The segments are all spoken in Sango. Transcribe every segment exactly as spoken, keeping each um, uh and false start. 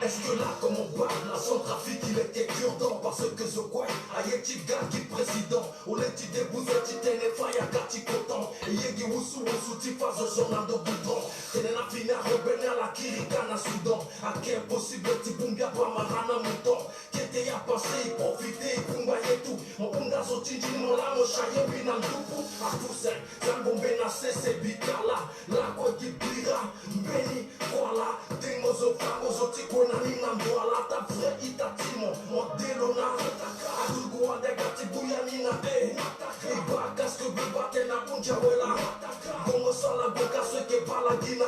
Est-ce que là comme on parle, la Centrafrique il était cure-dent? Parce que je crois, aye ti ga gi président, on est ti débouze ti tene faya ga ti kotan, et ye gi wusu wusu ti fa zo zo na ndo goudron. Tene na fini arobene ala kiri ga na Soudan, ake impossible ti bumbia bamara na mouton. Kete ya passé, il profite, il bumba ye tout. Mo hunda zo ti ndini mo la mo chaye mbi na nduku. Atuse, zango mbe na sese bikala, lakue gi bira, mbeni, kuala, tengo zo fango zo ti kue na ni na ndo ala ta vrai ita ti mo. Mo delo na rotaka, adugu wande ga ti buya ni na te. Iba casque beba te na kunja wela. Bongo sala go kaso eke bala gina.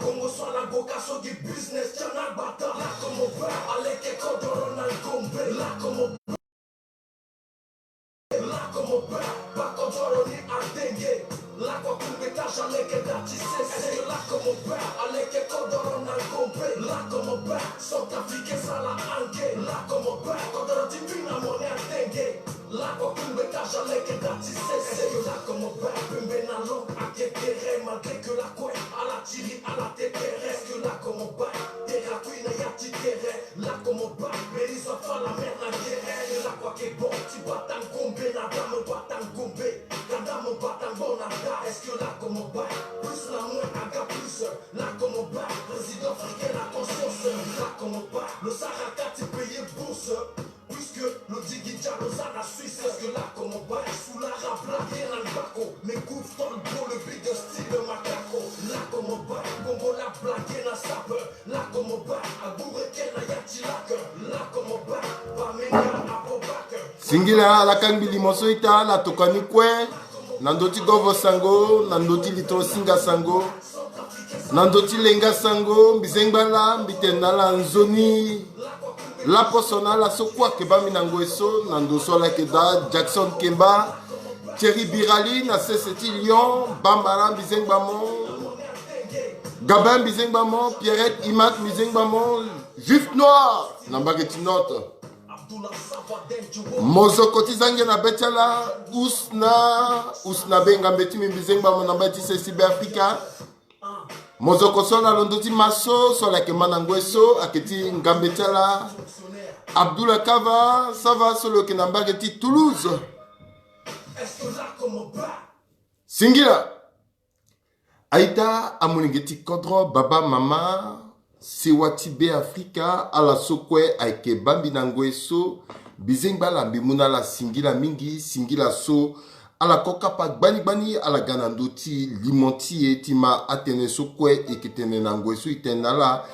Kongo so ala go kaso gi business ti ana gbata. Là comme on parle, aleke kodoro na ngombe. Là comme on Là comme on parle, ba kodoro ni atenge. Là quoi kumbe ta jaleke da ti sese. Est-ce que là comme on parle, aleke kodoro na ngombe? Là comme on parle, Centrafrique sala ange. Là comme on parle, kodoro ti mbi na mo ni atenge. Là quoi kumbe ta jaleke da ti sese. Est-ce que là comme on parle, pembe na long ake tere malgré que la kue ala tiri ala te tere. Est-ce que là comme on parle, tera kui na ya ti tere. Là comme on parle, Melissa fa la mer na guerre. Là quoi que bon, ti bata ngombe na dame bata ngombe. Ka dame bata ngbo na da. Est-ce que là comme on parle, plus na moins aga plus? Là comme on parle, président africain la conscience. Là comme on parle, lo sara ka ti payer bourse. Puisque lo digi dia lo za na Suisse. Est-ce que là comme on parle, sous l'arabe la bien na ngbako. Mais couvre ton le beau, le big style de macaco. Là comme on parle, bongo la blague na sapeur. Là comme on parle, aboureke na ya ti lake. Là comme on parle, Bamenda Abobakar. Singila ala kangbi limo so ita ala tokua ni kue. Na ndö ti govo sango, na ndö ti litro singa sango, na ndö ti lenga sango, mbi zengba ala, mbi tene na ala nzoni. Laposo na ala so kue ayeke baa mbi na ngoi so, na ndo so ala yeke daa Jackson Kemba, Thierry Birali na sese ti Lyon, Bambara mbi zengba mo, Gabin mbi zengba mo, Pierrette Imat mbi zengba mo, Juif Noir na mbage ti Note. Mozoko ti zange na be ti ala, Usna, Usna be ngambe ti mbi mbi zengba mo na mbage ti sese ti Be Afrika. Mozoko so na londo ti ma so, so ala yeke ma na ngoi so, ayeke ti ngambe ti ala. Abdoula Kava, ça va so lo yeke na mbage ti Toulouse. Singila. Aita amolenge ti kodro, baba, mama, sewa ti Be Afrika, ala so kue ayeke baa mbi na ngoi so, mbi zengba ala, mbi mu na ala singila mingi, singila so, ala ko kapa gbani gbani, ala ga na ndö ti limo ti e ti ma atënë so kue e yeke tene na ngoi so e tene na ala.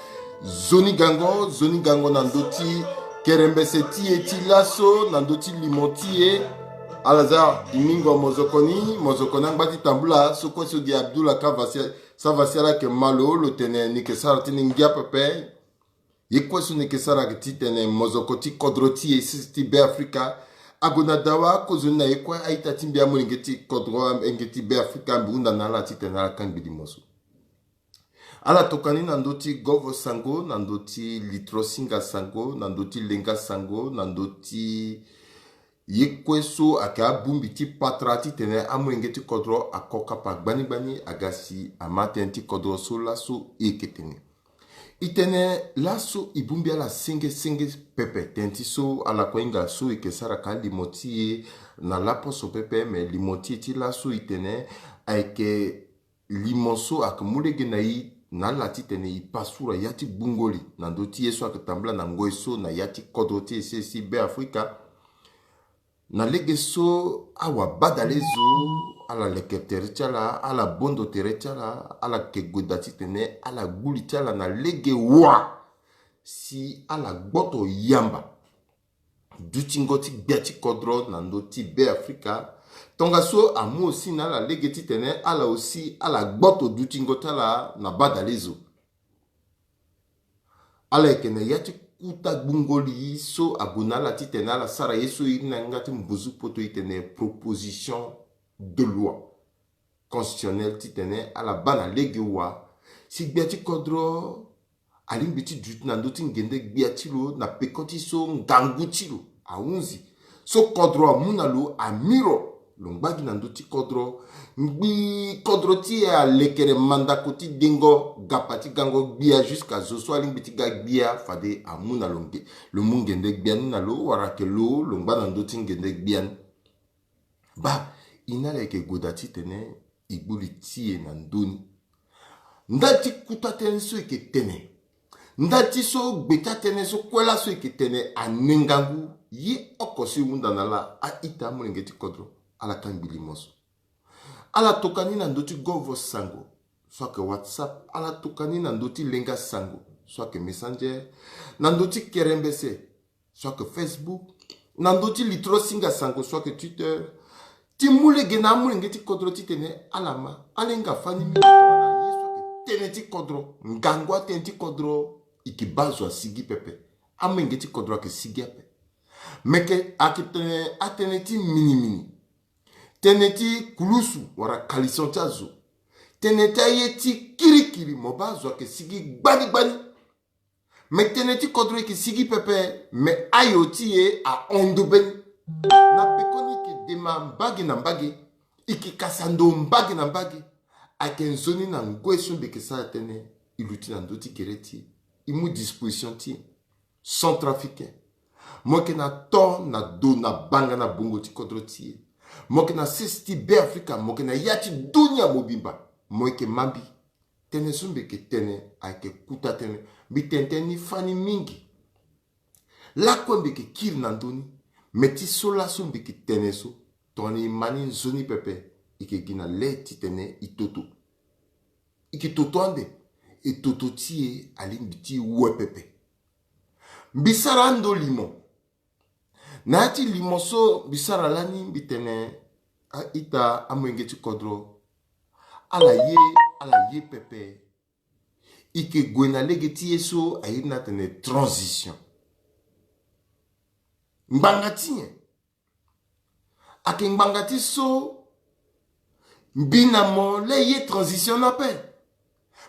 Nzoni gango, nzoni gango na ndö ti kerembese ti e ti laso, na ndö ti limo ti e. Ala za e mingo mozoko ni, mozoko ni angba ti tambula, so kue so gi Abdoula Kava si, Sava si ala yeke ma lo, lo tene ni yeke sara ti ni ngia pepe. Ye kue so ni yeke sara ayeke titene mozoko ti kodro ti e sese ti Be Afrika ague na dawa, kozoni na ye kue a-ita ti mbi amolenge ti kodro, amolenge ti Be Afrika, mbi hunda na ala titene ala kangbi limo so. Ala tokua ni na ndö ti govo sango, na ndö ti litro singa sango, na ndö ti lenga sango, na ndö ti ye kue so ayeke abongbi ti patara titene amolenge ti kodro ako kapa gbani gbani aga si ama tënë ti kodro so laso e yeke tene. E tene laso e bongbi ala senge senge pepe, tënë ti so ala kue hinga so e yeke sara ka alimo ti e na laposo pepe, me limo ti e ti laso e tene ayeke limo so ayeke mu lege na e na ala titene e pasura ya ti gbungo li na ndö ti ye so ayeke tambula na ngoi so na ya ti kodro ti e sese ti Be Afrika. Na lege so awabadale zo, ala leke tere ti ala, ala bondo tere ti ala, ala yeke gue daa titene ala gbu li ti ala na lege wa si ala gboto yamba dutingo ti gbia ti kodro na ndö ti Be Afrika. Tongaso amu aussi na ala lege titene ala aussi ala gboto dutingo ti ala na badale zo. Ala yeke na ya ti kuta gbungo li so ague na ala titene ala sara ye so e iri na yanga ti mbuzu poto e tene proposition de loi constitutionnelle titene ala baa na lege wa si gbia ti kodro alingbi ti duti na ndö ti ngende gbia ti lo na peko ti so ngangu ti lo ahunzi, so kodro amu na lo amiro Lo ngba gi na ndö ti kodro. Ngbii kodro ti e alekere mandako ti dengo gapa ti gango gbia jusqu'à zo so alingbi ti ga gbia fade amu na lo nge, lo mu ngende gbia ni na lo wala ayeke lo lo ngba na ndö ti ngende gbia ni. Baa, e na ala yeke gue daa titene e gbu li ti e na ndö ni. Nda ti kuta tënë so e yeke tene, nda ti so gbe ti atënë so kue laso e yeke tene ane ngangu. Ye oko so e hunda na ala, a-ita, amolenge ti kodro, ala kangbi limo so. Ala toka ni na ndö ti govo sango so ayeke WhatsApp, ala toka ni na ndö ti lenga sango so ayeke Messenger, na ndö ti kerembese so ayeke Facebook, na ndö ti litro singa sango so ayeke Twitter, ti mu lege na amolenge ti kodro titene ala ma, ala hinga fani mingi tongana ye so ayeke tënë ti kodro, ngangu atënë ti kodro, e yeke baa zo asigi pepe. Amolenge ti kodro ayeke sigi ape. Meke ayeke tene atënë ti minimini, tënë ti kulusu wala kalison ti azo, tënë ti aye ti kirikiri, mo baa zo ayeke sigi gbani gbani. Me tënë ti kodro e yeke sigi pepe, me ayo ti e ahon ndo mbeni. Na pekoni e yeke dema mbage na mbage, e yeke kasa ndo mbage na mbage. Ayeke nzoni na ngoi so mbi yeke sara tënë, e luti na ndö ti gere ti e, e mu disposition ti e. Centrafricain, mo yeke na to na do na banga na bongo ti kodro ti e. Mo yeke na sese ti Beafrika, mo yeke na ya ti dunia mobimba, mo yeke ma mbi. Tënë so mbi yeke tene ayeke kuta tënë. Mbi tene tënë ni fani mingi. Lakue mbi yeke kiri na ndö ni. Me ti so laso mbi yeke tene so, tongana e ma ni nzoni pepe, e yeke gi na le titene e toto. E yeke toto ande, e toto ti e alingbi ti e we pepe. Mbi sara ando limo. Na ya ti limo so mbi sara lani, mbi tene, a-ita, amolenge ti kodro, ala ye, ala ye pepe. E yeke gue na lege ti ye so a iri ni atene transition. Ngbanga ti nyen? Ayeke ngbanga ti so mbi na mo laa e ye transition ni ape.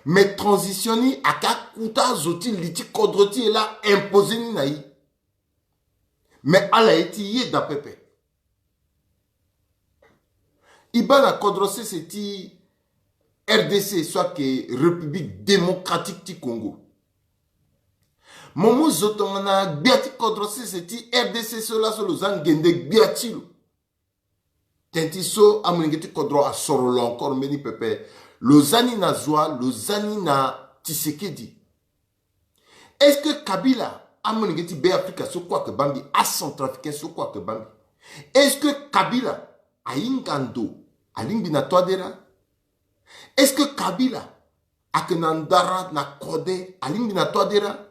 Me transition ni ayeke akuta azo ti li ti kodro ti e laa impose ni na e. Me ala ye ti e yeda pepe. E baa na kodro sese ti R D C so ayeke République Démocratique ti Congo. Mo mu zo tongana gbia ti kodro sese ti R D C so laso lo za ngende gbia ti lo. Tënë ti so amolenge ti kodro asoro lo encore mbeni pepe. Lo za ni na zo wa? Lo za ni na Tshisekedi. Est-ce que Kabila, amolenge ti Beafrika so kue ayeke baa mbi, acentrafricain so kue ayeke baa mbi, est-ce que Kabila ahinga ndo, alingbi na Touadéra? Est-ce que Kabila ayeke na ndara na kode, alingbi na Touadéra?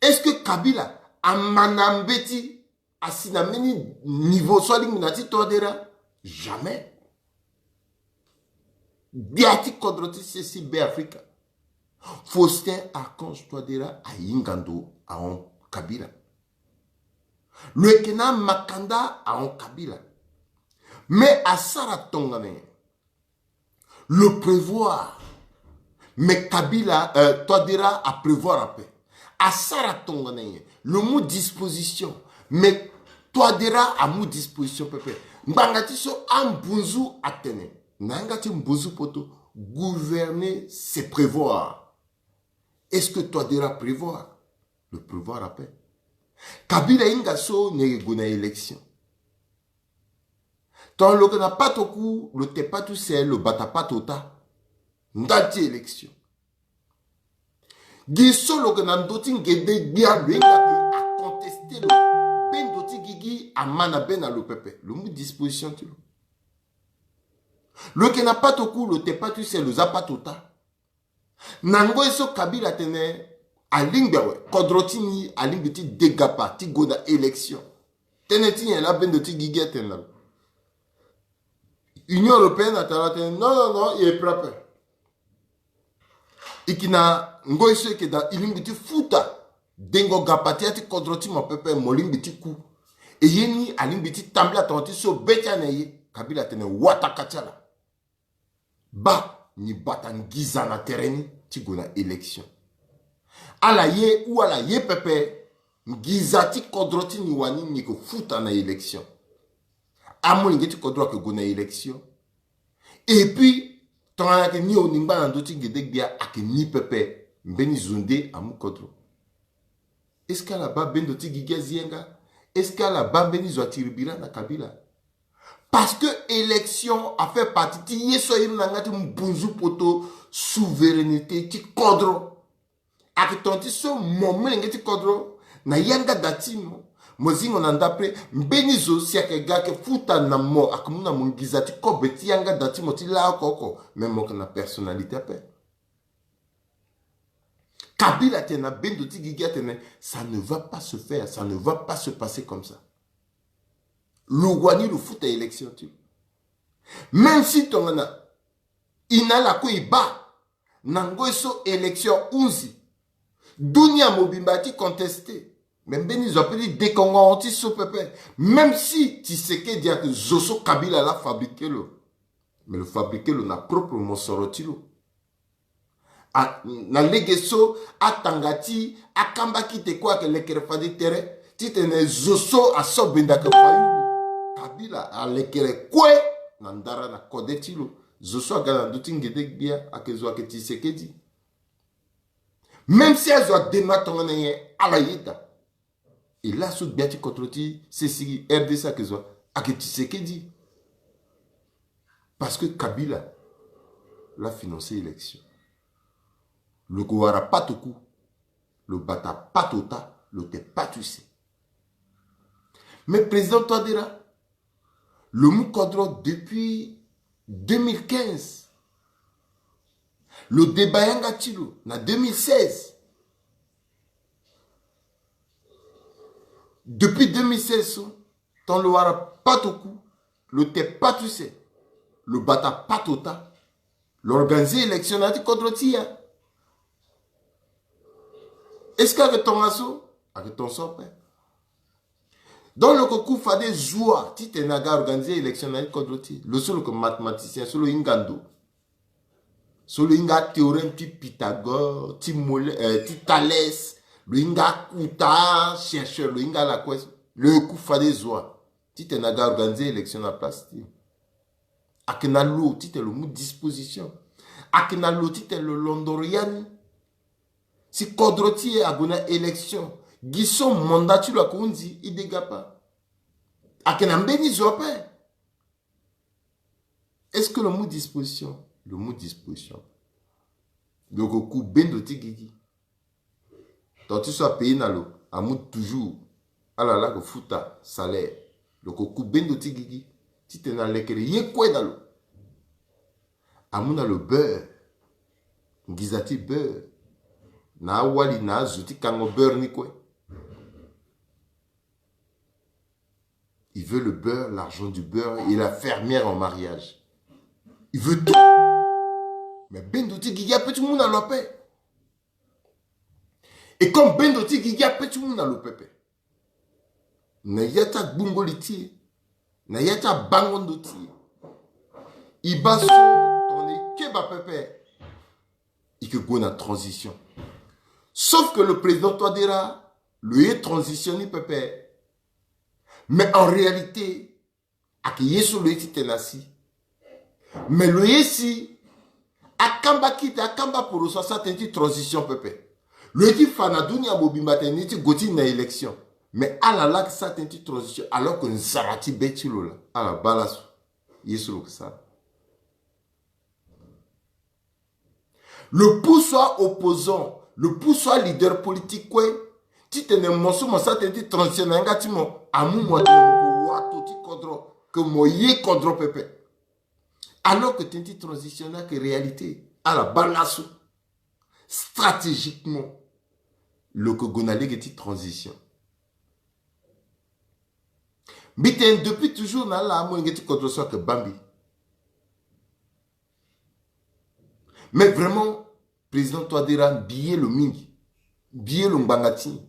Est-ce que Kabila ama na mbeti asi na mbeni niveau so alingbi na ti Touadéra? Jamais. Gbia ti kodro ti sese ti Beafrika, Faustin Archange Touadéra ahinga ndo ahon Kabila. Lo yeke na amakanda ahon Kabila. Me asara tongana nyen? Lo prévoir. Me Kabila, euh, Touadéra aprévoir ape. Asara tongana nyen? Lo mu disposition. Me Touadéra amu disposition pepe. Ngbanga ti so ambunzu atene, na yanga ti mbunzu poto, gouverner c'est prévoir. Est-ce que Touadéra prévoir? Lo prévoir ape. Kabila ahinga so ni ayeke gue na élection. Tongana lo yeke na pato ku, lo te pato use, lo bata pato ota. Nda ti élection. Gi so lo yeke na ndö ti ngende gbia, lo hinga ke aconteste lo. Bendo ti gigi ama na be na lo pepe. Lo mu disposition ti lo. Lo yeke na pato ku, lo te pato use, lo za pato ota. Na ngoi so Kabila atene alingbi awe, kodro ti ni alingbi ti degapa ti gue na élection. Tënë ti nyen laa bendo ti gigi atene na lo? Union européenne atene, atene non, non, non, e ye prêt ape. E yeke na ngoi so e yeke daa, e lingbi ti futa dengo gapa ti ya ti kodro ti mo pepe, mo lingbi ti ku. E ye ni alingbi ti tambula tongana ti so be ti ani aye. Kabila atene wataka ti ala. Baa, ni bata nginza na tere ni ti gue na élection. Ala ye ou ala ye pepe, nginza ti kodro ti ni wani ni yeke futa na élection. Amolenge ti kodro ayeke gue na élection. Et puis tongana ayeke ni oningba na ndö ti ngende gbia ayeke ni pepe. Mbeni zo nde amu kodro. Est-ce que ala baa bendo ti gigi azi yanga? Est-ce que ala baa mbeni zo atiri bira na Kabila? Parce que élection afait partie ti ye so ayiri na yanga ti mbunzu poto souveraineté ti kodro. Ayeke tongana ti so mo molenge ti kodro na yanga da ti mo, mo zingo na ndapre mbeni zo si ayeke ga ayeke futa na mo, ayeke mu na mo nginza ti kobe ti yanga da ti mo ti laa oko oko. Mais mo yeke na personnalité ape. Kabila atene na bendo ti gigi atene ça ne va pas se faire, ça ne va pas se passer comme ça. Lo wani lo futa élection ti lo. Même si tongana e na ala kue e baa na ngoi so élection ahunzi, dunia mobimba ti contester. Mais mbeni zo ape ti dekongo ti so pepe. Même si Tshisekedi ayeke zo so Kabila laa afabriquer lo, mais lo fabriquer lo na propre mosoro ti lo. A, na lege so atanga ti akamba kite kue ayeke lekere fade tere titene zo so aso benda ayeke Fayulu. Kabila alekere kue na ndara na kode ti lo. Zo so aga na ndö ti ngende gbia ayeke zo ayeke Tshisekedi. Même si azo adema tongana nyen ala yeda. E laso gbia ti kodro ti sese R D C ayeke zo ayeke Tshisekedi. Parce que Kabila laa afinancer élection. Lo ko wara pato ku, lo bata pato ota, lo te pato use. Mais président Touadéra, lo mu kodro depuis deux mille quinze. Lo deba yanga ti lo na deux mille seize. Depuis deux mille seize so, tant lo wara pato ku, lo te pato use, lo bata pato ota, lo organiser élection na ya ti kodro ti ya. Est-ce que ayeke tongaso? Ayeke tongaso ape. Donc lo ko ku fade zua titene aga organiser élection na ya ti kodro ti lo so lo yeke mathématicien, so lo hinga ndo, so lo hinga théorème ti Pythagore, ti Mole, euh, ti Thalès, lo hinga akuta chercheur, lo hinga ala kue so. Lo ye ku fade zua titene aga organiser élection na place ti lo. Ayeke na lo titene lo mu disposition. Ayeke na lo titene lo londoro ya ni. Si kodro ti e ague na élection, gi so mandat ti lo ayeke hunzi, e dega pas. Ayeke na mbeni zo ape. Est-ce que lo mu disposition? Lo mu disposition. Lo ko ku bendo ti gigi. Tant ti so apayer na lo, amu toujours ala laa ko futa salaire. Lo ko ku bendo ti gigi titene alekere ye kue na lo. Amu na lo beurre, nginza ti beurre, na awali na azo ti kango beurre ni kue. Il veut le beurre, l'argent du beurre et la fermière en mariage. Il veut tout. Mais bendo ti gigi ape ti mu na lo ape. Et comme bendo ti gigi ape ti mu na lo pepe, na ya ti agbungo li ti e, na ya ti abango ndo ti e, e baa so tongana e keba pepe, e ke gue na transition. Sauf que le président Touadéra, lo ye transition ni pepe. Mais en réalité, ayeke ye so lo ye ti tene na si. Mais lo ye si akamba kite, akamba poroso asara tënë ti transition pepe. Lo ye ti fa na dunia mobimba tene ni ti gue ti na élection. Mais ala laa ayeke sara tënë ti transition alors que nzara ti be ti lo laa. Ala baa laso ye so lo yeke sara. Lo pusu aopposant, lo pusu aleader politique kue titene mo so mo sara tënë ti transition na yanga ti mo, amu mo atene mo wato ti kodro, que mo ye kodro pepe. Alors que tënë ti transition ni ayeke réalité. Ala baa laso. Stratégiquement, lo yeke gue na lege ti transition. Mbi tene depuis toujours na ala amolenge ti kodro so ayeke baa mbi. Mais vraiment, président Touadéra, mbi ye lo mingi. Mbi ye lo ngbanga ti e.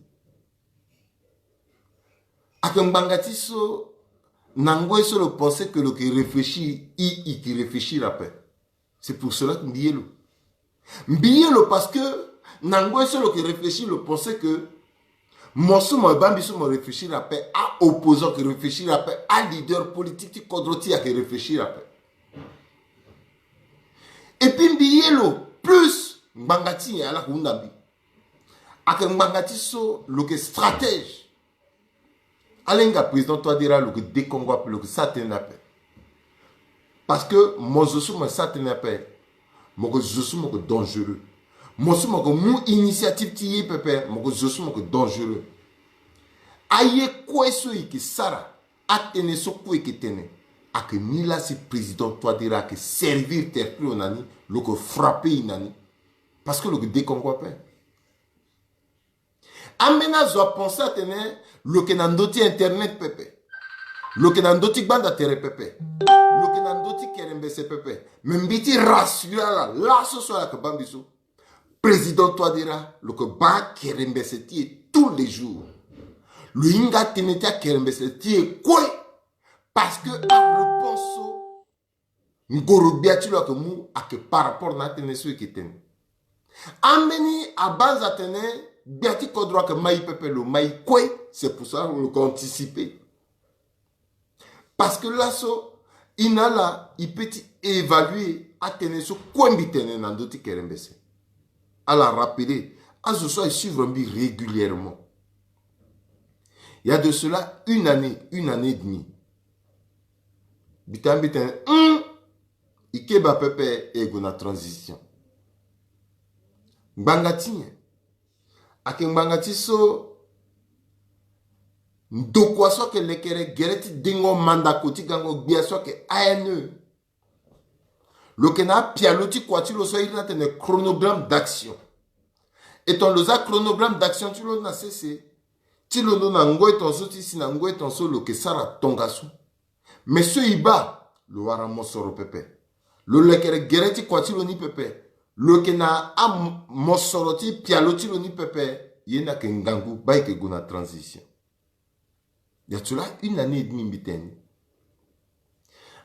Ayeke ngbanga ti so, na ngoi so lo pensé que lo yeke réfléchir, e, e yeke réfléchir ape. C'est pour cela que mbi ye lo. Mbi ye lo parce que na ngoi so lo yeke réfléchir, lo pensé que Mo so mo baa mbi so mo réfléchir ape, a-opposant ayeke réfléchir ape, a-leader politique ti kodro ti e ayeke réfléchir ape. Et puis mbi ye lo plus ngbanga ti nyen ala yeke hunda mbi. Ayeke ngbanga ti so lo yeke stratège. Ala hinga président Touadéra, lo yeke dekongo ape, lo yeke sara tënë ape. Parce que mo zo so mo sara tënë ape, mo yeke zo so mo yeke dangereux. Mo so mo yeke mu initiative ti ye pepe, mo yeke zo so mo yeke dangereux. Aye kue so e yeke sara, atënë so kue e yeke tene, ayeke nilaa si président Touadéra ayeke servir tere ti lo na ni, lo yeke frappe e na ni. Parce que lo yeke dekongo ape. Ambeni azo apense atene lo yeke na ndö ti internet pepe. Lo yeke na ndö ti gbanda tere pepe. Lo yeke na ndö ti kerembese pepe. Me mbi ti rassurer ala laso so ala yeke baa mbi so. Président Touadéra, lo yeke baa kerembese ti e tous les jours. Lo hinga atënë ti akerembese ti e kue. Parce que aréponse so ngoro gbia ti lo ayeke mu ayeke par rapport na atënë so e yeke tene. Ambeni abanza atene gbia ti kodro ayeke ma e pepe, lo ma e kue. C'est pour ça lo yeke anticiper. Parce que laso e na ala e peut ti évaluer atënë so kue mbi tene na ndö ti kerembese. Ala rappeler azo so aye suivre mbi régulièrement. Il y a de cela une année, une année et demie, mbi tene mbi tene, hum, e keba pepe e gue na transition. Ngbanga ti nyen? Ayeke ngbanga ti so ndokua so ayeke lekere gere ti dengo mandako ti gango gbia so ayeke A N E. Lo yeke na apialo ti kua ti lo so a iri ni atene chronogramme d'action. E tongana lo za chronogramme d'action ti lo ni na sese, ti londo na ngoi tongaso ti si na ngoi tongaso lo yeke sara tongaso. Me so e baa, lo wara mosoro pepe. Lo lekere gere ti kua ti lo ni pepe. Lo yeke na amosoro ti pialo ti lo ni pepe. Ye ni ayeke ngangu baa e yeke gue na transition. Il y a cela une année et demie mbi tene ni.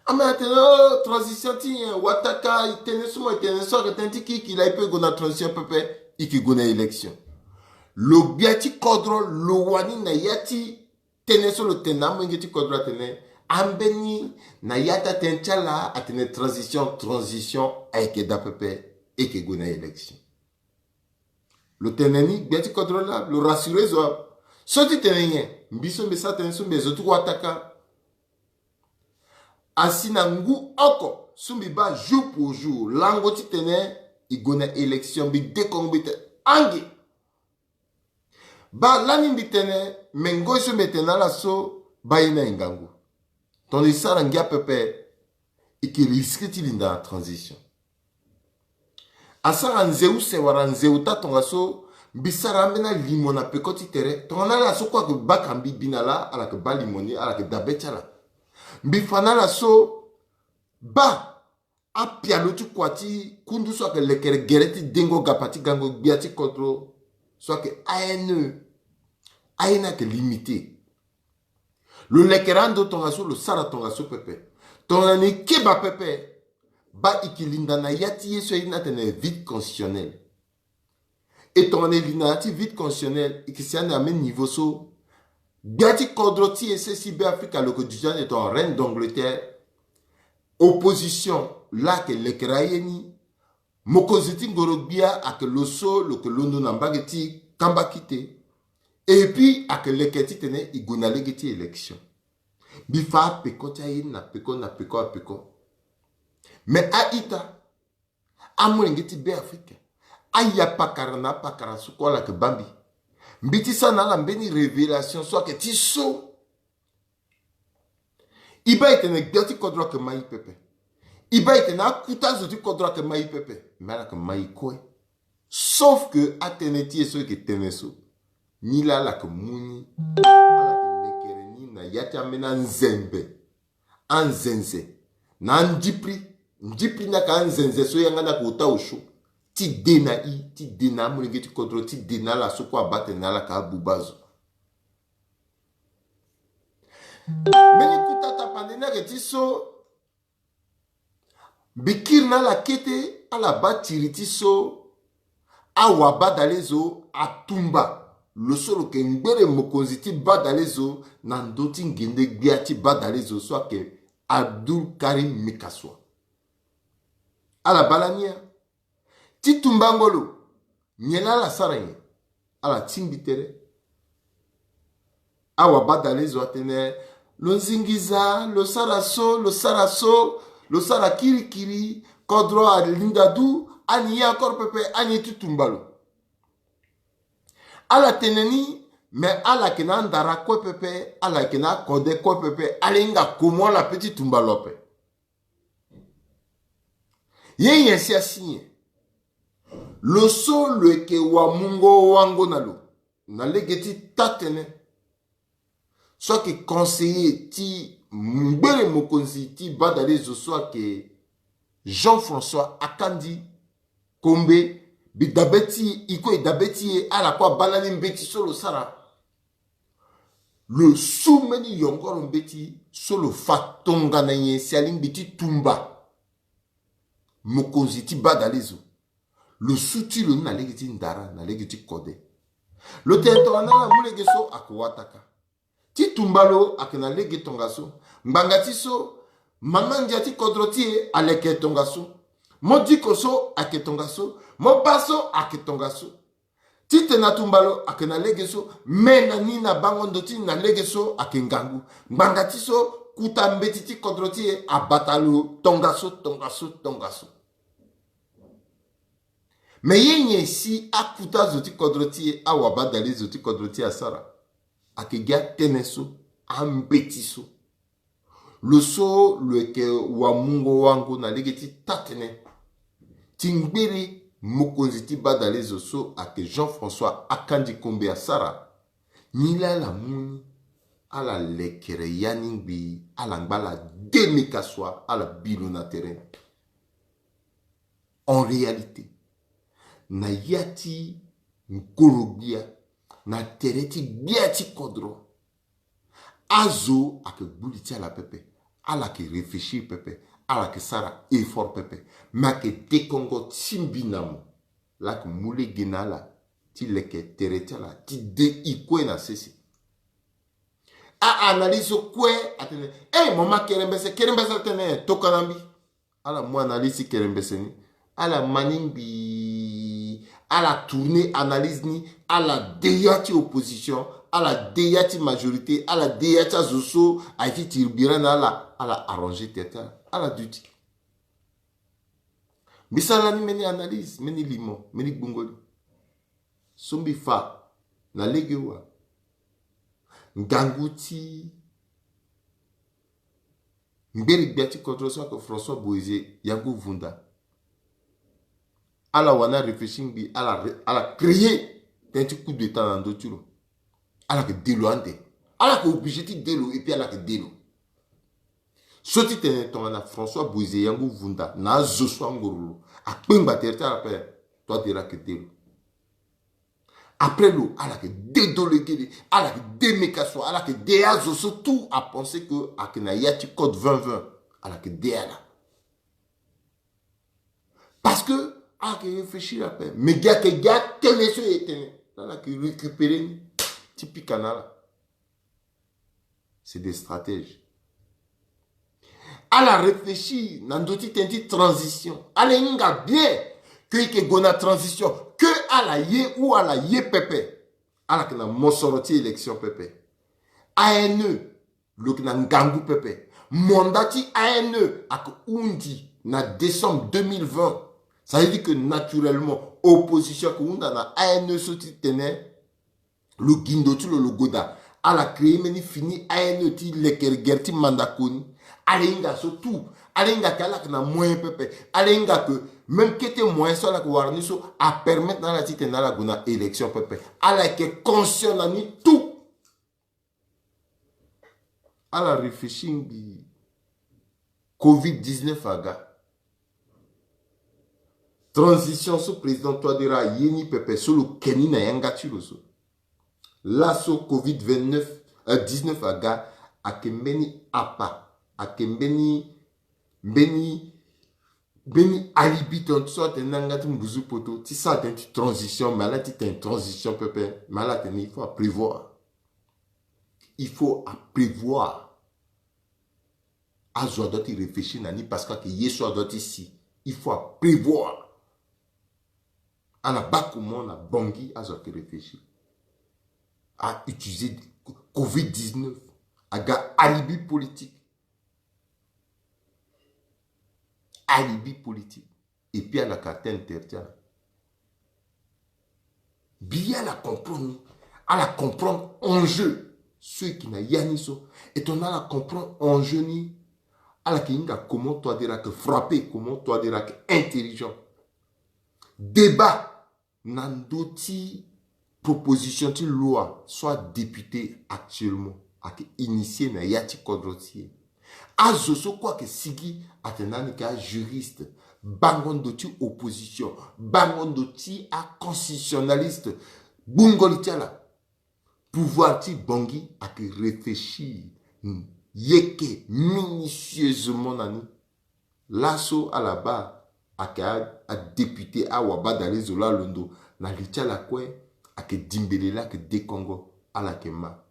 Ambeni atene, oh, transition ti nyen? Wataka, e tene so mo e tene so ayeke tënë ti kirikiri laa, e peut gue na transition pepe, e yeke gue na élection. Lo gbia ti kodro lo wani na ya ti tënë so lo tene na amolenge ti kodro atene, ambeni na ya ti atënë ti ala atene transition, transition ayeke daa pepe, e yeke gue na élection. Lo tene ni, gbia ti kodro laa lo rassurer zo. So ti tene nyen? Mbi so mbi sara tënë so mbi zo ti wataka. Asi na ngu oko so mbi baa jour pour jour lango ti tene e gue na élection, mbi dekongo mbi tene ange. Baa lani mbi tene, me ngoi so mbi tene na ala so, baa ye ni aye ngangu. Tongana e sara ngia pepe, e yeke risquer ti linda na transition. Asara nze use wala nze ota tongaso, mbi sara ambeni alimo na peko ti tere. Tongana ala so kue ayeke baka mbi bi na laa, ala yeke baa limo ni, ala yeke dabe ti ala. Mbi fa na ala so, baa apialo ti kua ti kundu so ayeke lekere gere ti dengo gapa ti gango gbia ti kodro so ayeke A N E. Aye ni ayeke limité. Lo lekere ando tongaso, lo sara tongaso pepe. Tongana e keba pepe, baa e yeke linda na ya ti ye so aye ni atene vide constitutionnel. E tongana e linda na ya ti vide constitutionnel, e yeke si ande na même niveau so gbia ti kodro ti e sese Beafrika lo yeke duti ande tongana reine d'Angleterre. Opposition laa ayeke lekere aye ni. Mokonzi ti ngoro gbia ayeke lo so lo yeke londo na mbage ti kamba kite. Et puis ayeke leke titene e gue na lege ti élection. Mbi fa apeko ti aye ni na peko na peko na peko. Me a-ita, amolenge ti Beafrika, ayapakara na apakara so kue ala yeke baa mbi. Mbi ti sara na ala mbeni révélation so ayeke ti so. E baa e tene gbia ti kodro ayeke ma e pepe. E baa e tene akuta zo ti kodro ayeke ma e pepe. Me ala yeke ma e kue. Sauf que atënë ti e so e yeke tene so, ni laa ala yeke mu ni, ala yeke lekere ni na ya ti ambeni anzembe, anzenze, na andipri. Ndipri ni ayeke anzenze so yanga ni ayeke ota osio ti de na i, ti de na amolenge ti kodro, ti de na ala so kue abaa tene ala yeke abuba zo. Mbeni kuta tapande ni ayeke ti so, mbi kiri na ala kete, ala baa tiri ti so, awabadale zo atumba lo so lo yeke ngbere mokonzi ti badalezo na ndö ti ngende-gbia ti badalezo so ayeke Abdoul Karim Mekassoua. Ala baa lani ya ti tumbango lo. Nyen laa ala sara nyen? Ala tingbi tere. Awabadalezo atene, lo nzingiza, lo sara so, lo sara so, lo sara kirikiri, kodro alinda du, ani ye encore pepe, ani ye ti tumba lo. Ala tene ni, me ala yeke na andara kue pepe, ala yeke na akode kue pepe, ala hinga komo ala pe ti tumba lo ape. Ye nyen si asi nyen? Lo so lo yeke wamungo wango na lo na lege ti taa-tënë, so ayeke conseiller ti ngbere mokonzi ti badalezo so ayeke Jean-François Akandi Kombe, mbi dabe ti e, e kue e dabe ti e, ala kue abaa lani mbeti so lo sara. Lo su mbeni yongoro mbeti so lo fa tongana nyen si alingbi ti tumba mokonzi ti badalezo. Lo su ti lo ni na lege ti ndara, na lege ti kode. Lo tene tongana ala mu lege so ayeke wataka. Ti tumba lo ayeke na lege tongaso. Ngbanga ti so, mama ndia ti kodro ti e aleke tongaso. Mo diko so ayeke tongaso. Mo baa so ayeke tongaso. Titene atumba lo ayeke na lege so, me na ni na bango ndo ti ni na lege so ayeke ngangu. Ngbanga ti so, kuta mbeti ti kodro ti e abata lo tongaso, tongaso, tongaso. Me ye nyen si akuta zo ti kodro ti e, awabadalezo ti kodro ti e asara? Ayeke gi atënë so, ambeti so. Lo so lo yeke wamungo wango na lege ti taa-tënë ti ngbiri mokonzi ti badalezo so ayeke Jean-François Akandi Kombe asara. Nilaa ala mu ni, ala lekere ya ni ngbii, ala ngba ala de Mekassoua, ala bi lo na tere ni. En réalité, na ya ti ngoro-gbia, na tere ti gbia ti kodro, azo ayeke gbu li ti ala pepe, ala yeke réfléchir pepe, ala yeke sara effort pepe. Me ayeke dekongo ti mbi na mo, laa ayeke mu lege na ala ti leke tere ti ala ti de e kue na sese. A-analyse so kue atene, eh, mama kerembese, kerembese atene, tokana mbi. Ala mu analyse ti kerembese ni. Ala ma ni ngbii. Ala tourner analyse ni. Ala de ya ti opposition. Ala de ya ti majorité. Ala de ya ti azo so aye ti tiri bira na ala. Ala arranger tere ti ala. Ala duti. Mbi sara ni mbeni analyse, mbeni limo, mbeni gbungo ni. So mbi fa na lege wa. Ngangu ti ngbere-gbia ti kodro so ayeke François Boizé Yango Vunda. Ala wani aréfléchir ngbii, ala, ala créer tënë ti coup d'État na ndö ti lo. Ala yeke de lo ande. Ala yeke obligé ti de lo, et puis ala yeke de lo. So ti tene tongana François Boizé Yango Vunda na azo so angoro lo akpengba tere ti ala ape, Touadéra ayeke de lo. Après lo, ala yeke de Dolegele, ala yeke de Mekassoua, ala yeke de azo so tout apenser que ayeke na ya ti code vingt vingt, ala yeke de ala. Parce que ala yeke réfléchir ape. Mais gi ayeke gi atënë so e tene, ala yeke récupérer ni ti pika na ala. C'est des stratèges. Ala réfléchir na ndö ti tënë ti transition. Ala hinga bien que e yeke gue na transition. Que ala ye ou ala ye pepe. Ala yeke na mosoro ti élection pepe. A N E, lo yeke na ngangu pepe. Mandat ti A N E ayeke hundi na décembre deux mille vingt. Ça veut dire que naturellement, opposition ayeke hunda na A N E so ti tene lo gi ndo ti lo, lo gue daa. Ala créer mbeni fini A N E ti lekere gere ti manda koni. Ala hinga so tout. Ala hinga ke ala yeke na moyen pepe. Ala hinga ke même kete moyen so ala yeke wara ni so apermettre na ala titene ala gue na élection pepe. Ala yeke conscient na ni tout. Ala réfléchir ngbii. Covid dix-neuf aga. Transition so président Touadéra aye ni pepe so lo ke ni na yanga ti lo so. Laso Covid vingt-neuf, euh, dix-neuf aga, ayeke mbeni apa, ayeke mbeni, mbeni Mbeni alibi tongaso atene na yanga ti mbuzu poto ti sara tënë ti transition, mais ala ti tene transition pepe, mais ala tene il faut aprévoir. Il faut aprévoir. Azo adoit ti réfléchir na ni parce que ayeke ye so adoit ti si. Il faut aprévoir. Ala baa comment na Bangui azo ayeke réfléchir. A utiliser covid dix-neuf aga alibi politique. Alibi politique. Et puis ala ka tene tere ti ala. Bi ala comprendre ni, ala comprendre enjeu so e yeke na ya ni so. Et tongana ala comprendre enjeu ni, ala yeke hinga comment Touadéra ayeke frappé, comment Touadéra ayeke intelligent. Débat na ndö ti proposition ti loi so adéputé actuellement ayeke initier na ya ti kodro ti e. Azo so kue ayeke sigi atene na ni ayeke ajuriste, bango ndo ti opposition, bango ndo ti aconstitutionnaliste, gbungo li ti ala. Pouvoir ti Bangui ayeke réfléchir, hmm, yeke minutieusement na ni. Laso ala baa ayeke a, adéputé, awabadalezo la alondo na li ti ala kue, ayeke dimbele la ayeke dekongo, ala yeke ma.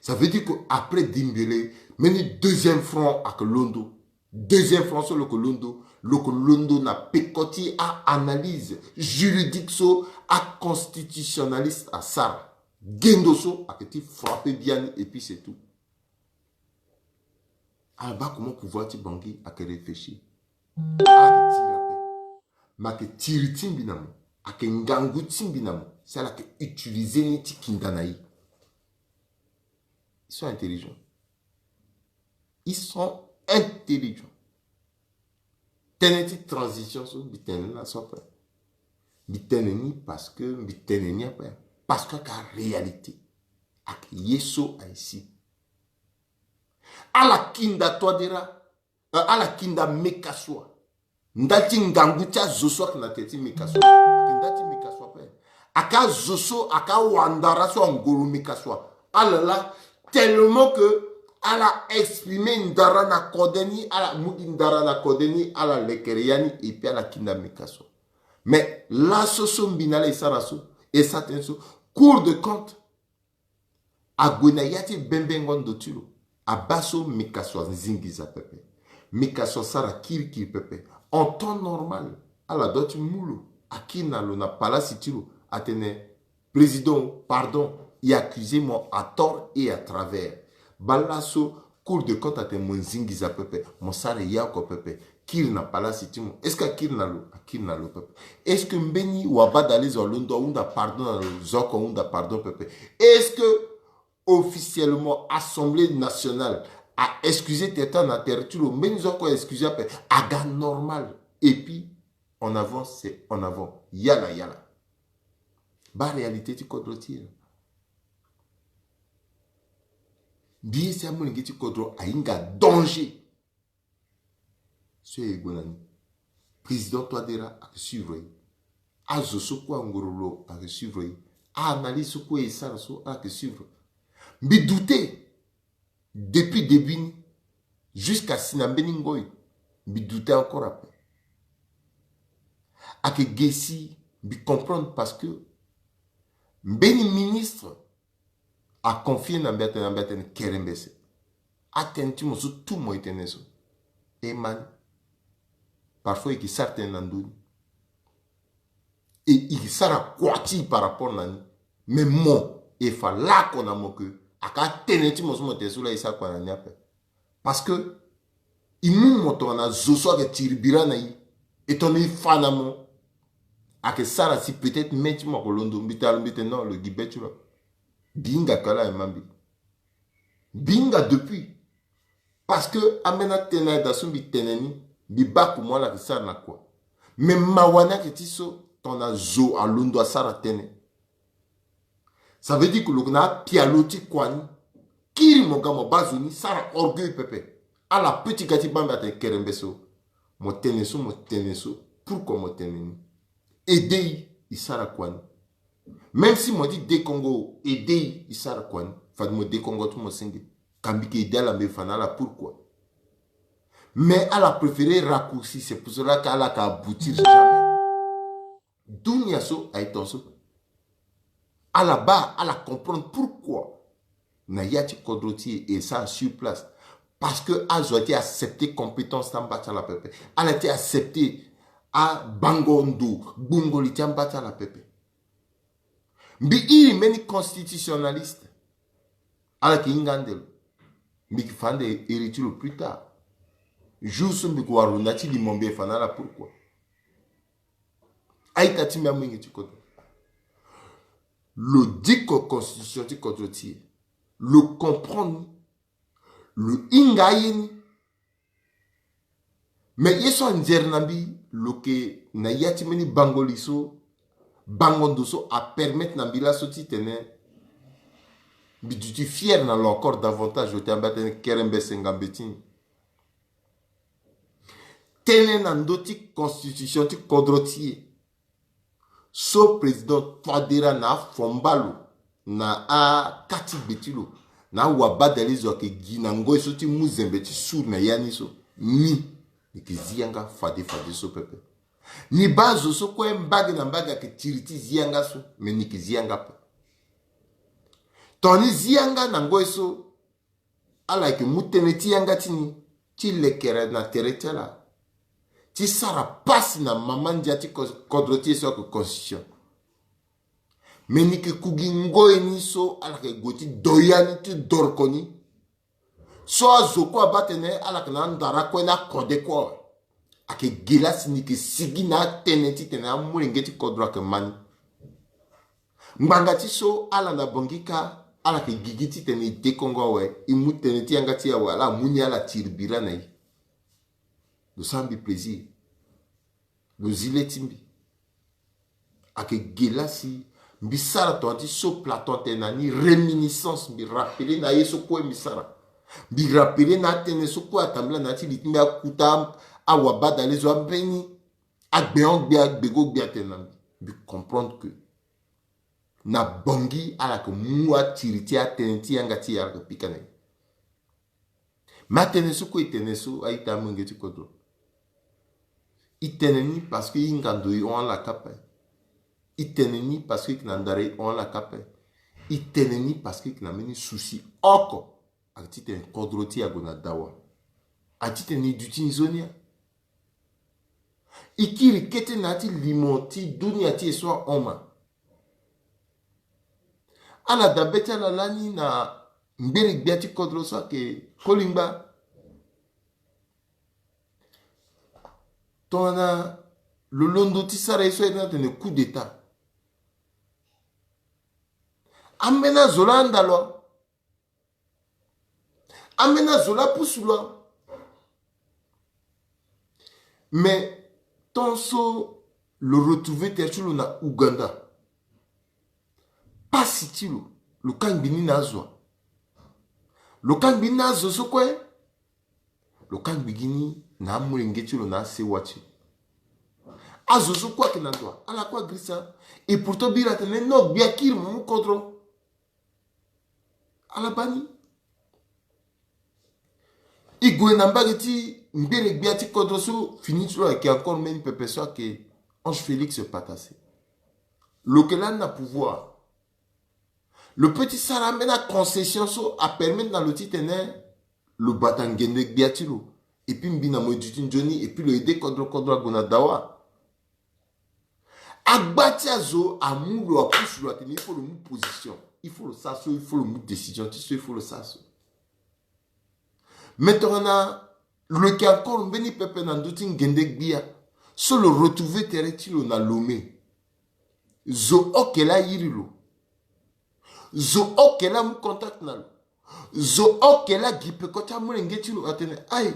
Ça veut dire que après dimbele, mbeni deuxième front ayeke londo. Deuxième front so lo yeke londo, lo yeke londo na peko ti a-analyse juridique so aconstitutionnaliste asara. Gendo so ayeke ti frappé biani et puis c'est tout. Ala baa comment pouvoir ti Bangui ayeke réfléchir. Ala yeke tiri ape. Ma ayeke tiri ti mbi na mo, ayeke ngangu ti mbi na mo si ala yeke utiliser ni ti kinda na e. Ils sont intelligents. Ils sont intelligents. Tënë ti transition so mbi tene laso ape. Mbi tene ni parce que mbi tene ni ape. Parce que ayeke aréalité. Ayeke ye so aye si. Ala kinda Touadéra, euh, ala kinda Mekasua. Ndali ti ngangu ti azo so ayeke na tere ti Mekasua. Ayeke ndali ti Mekasua ape. Ayeke azo so, ayeke awandara so angoro Mekasua. Ala laa, tellement que ala exprimer ndara na kode ni, ala mu gi ndara na kode ni, ala lekere ya ni, et puis ala kinda Mekasua. Mais laso so mbi na ala e sara so, e sara tënë so, Cour des comptes ague na ya ti bembengo ndo ti lo, abaa so Mekasua azingiza pepe. Mekasua asara kirikiri pepe. En temps normal, ala doit ti mu lo, akiri na lo na palasi ti lo, atene, Président, pardon, e accusé mo à tort et à travers. Baa laso Cour des comptes atene mo zingiza pepe, mo sara e ya oko pepe. Kiri na palasi ti mo. Est-ce que akiri na lo? Akiri na lo pepe. Est-ce que mbeni wabadalezo alondo ahunda pardon na lo? Zo oko ahunda pardon pepe. Est-ce que officiellement Assemblée nationale a excusé tere ti ala na tere ti lo? Mbeni zo oko a excusé ape? Aga normal. Et puis, en avant, c'est en avant. Yala, yala. Baa réalité ti kodro ti e. Mbi ye si amolenge ti kodro ahinga danger. So e gue na ni, Président Touadéra ayeke suivre e. Azo so kue angoro lo ayeke suivre e. A-analyse so kue e sara so ala yeke suivre. Mbi douter depuis début ni jusqu'à si na mbeni ngoi. Mbi douter encore ape. Ayeke ge si mbi comprendre parce que mbeni ministre a confier na mbi atene, na mbi atene kerembese. Atënë ti mo so tout mo e tene so. E ma ni. Parfois e ke sara tënë na ndö ni. E, e ke sara kua ti e par rapport na ni. Mais mo, e fa lako na mo ke ayeke atënë ti mo so mo tene so laa e sara kua na ni ape. Parce que e mu mo tongana zo so ayeke tiri bira na e. E tongana e fa na mo, ayeke sara si peut-être mê ti mo ayeke londo. Mbi tene na lo, mbi tene non, lo gi be ti lo. Mbi hinga ka laa e ma mbi. Mbi hinga depuis. Parce que ambeni atënë ayeke daa so mbi tene ni, mbi baa comment ala yeke sara na kua. Mais mawa ni ayeke ti so tongana zo alondo asara tënë. Ça veut dire que lo yeke na apialo ti kua ni. Kiri mo ga mo baa zo ni, sara orgueil pepe. Ala peut ti ga ti baa mbi atene kerembese o. Mo tene so, mo tene so. Pourquoi mo tene ni? Aidé e, e sara kua ni. Même si mo ye ti dekongo, aidé e, e sara kua ni. Fade mo dekongo ti mo senge. Ka mbi yeke aidé ala, mbi fa na ala pourquoi? Mais ala préféré raccourci, c'est pour cela que ala ka aboutir jamais. Dunia so aye tongaso. Ala baa, ala comprendre pourquoi na ya ti kodro ti e, e sara sur place. Parce que azo aye ti accepter compétence ti amba ti ala pepe. Ala aye ti accepter abango ndo, gbungo li ti amba ti ala pepe. Mbi iri mbeni constitutionnaliste. Ala yeke hinga ande lo. Mbi yeke fa ande iri ti lo plus tard. Jour so mbi yeke wara lo na ya ti limo, mbi yeke fa na ala pourquoi. A-ita ti mbi, amolenge ti kodro, lo diko constitution ti kodro ti e. Lo comprendre ni. Lo hinga aye ni. Mais ye so anzere na mbi, lo yeke na ya ti mbeni bango li so, bango ndo so apermettre na mbi laso titene mbi duti fier na lo encore davantage. Lo tene mbi atene kerembe senga mbeti ni. Tënë na ndö ti constitution ti kodro ti e. So président Touadéra na afomba lo na aka ti gbe ti lo, na awabadale zo ayeke gi na ngoi so ti mu zembe ti suru na ya ni so, ni, ni yeke zi yanga fade fade so pepe. Ni baa zo so kue mbage na mbage ayeke tiri ti zi yanga so, me ni yeke zi yanga ape. Tongana ni zi yanga na ngoi so, ala yeke mu tënë ti yanga ti ni ti lekere na tere ti ala, ti sara pasi na mama ndia ti ko-, kodro ti e so ayeke constitution. Me ni yeke ku gi ngoi ni so ala yeke gue ti do ya ni ti doroko ni. So azo kue abaa tene ala yeke na andara kue na akode kue awe. Ayeke ge laa si ni yeke sigi na atënë titene amolenge ti kodro ayeke ma ni. Ngbanga ti so ala na Bangui kâ, ala yeke gigi titene e dekongo awe, e mu tënë ti yanga ti e awe, ala mu ni, ala tiri bira na e. Lo sara mbi plaisir. Lo zi le ti mbi. Ayeke ge laa si mbi sara tongana ti so plateau atene na ni réminiscence, mbi rappeler na aye so kue mbi sara. Mbi rappeler na atënë so kue atambula na ya ti li ti mbi, akuta, awabadale zo ambeni, agbengo-gbia, agbego-gbia atene na mbi. Mbi comprendre que na Bangui ala yeke mu atiri ti atënë ti yanga ti e, ala yeke pika na e. Mais atënë so kue e tene so, a-ita, amolenge ti kodro, e tene ni parce que e hinga ndo, e hon ala kâ ape. E tene ni parce que e yeke na ndara, e hon ala kâ ape. E tene ni parce que e yeke na mbeni souci oko, ayeke titene kodro ti e ague na dawa. Ayeke titene e duti nzoni ya. E kiri kete na ya ti limo ti dunia ti e so ahon ma. Ala dabe ti ala lani na ngbere gbia ti kodro so ayeke Kolingba. Tongana lo londo ti sara ye so aye ti atene coup d'État, ambeni azo laa anda lo. Ambeni azo laa apusu lo. Mais tant so lo retrouver tere ti lo na Ouganda, pasi ti lo, lo kangbi ni na azo wa? Lo kangbi ni na azo so kue? Lo kangbi gi ni na amolenge ti lo na asewa ti lo. Azo so kue ayeke na ndo wa, ala kue agirisa. Et pourtant bira atene no, gbia kiri mo mu kodro. Ala baa ni. E gue na mbage ti ngbere gbia ti kodro so, fini ti lo ayeke encore mbeni pepe so ayeke Ange Félix Patassé. Lo yeke lani na pouvoir. Lo peut ti sara ambeni aconcession so apermettre na lo titene lo bata ngende gbia ti lo. Et puis mbi na mo e duti nzoni, et puis lo aide kodro kodro ague na dawa. Agba ti azo amu lo, apusu lo atene il faut lo mu position, il faut lo sara so, il faut lo mu décision ti so, il faut lo sara so. Mais tongana lo yeke encore mbeni pepe na ndö ti ngende gbia so lo retrouver tere ti lo na Lomé, zo oke laa airi lo. Zo oke laa amu contact na lo. Zo oke laa agi peko ti amolenge ti lo atene aye,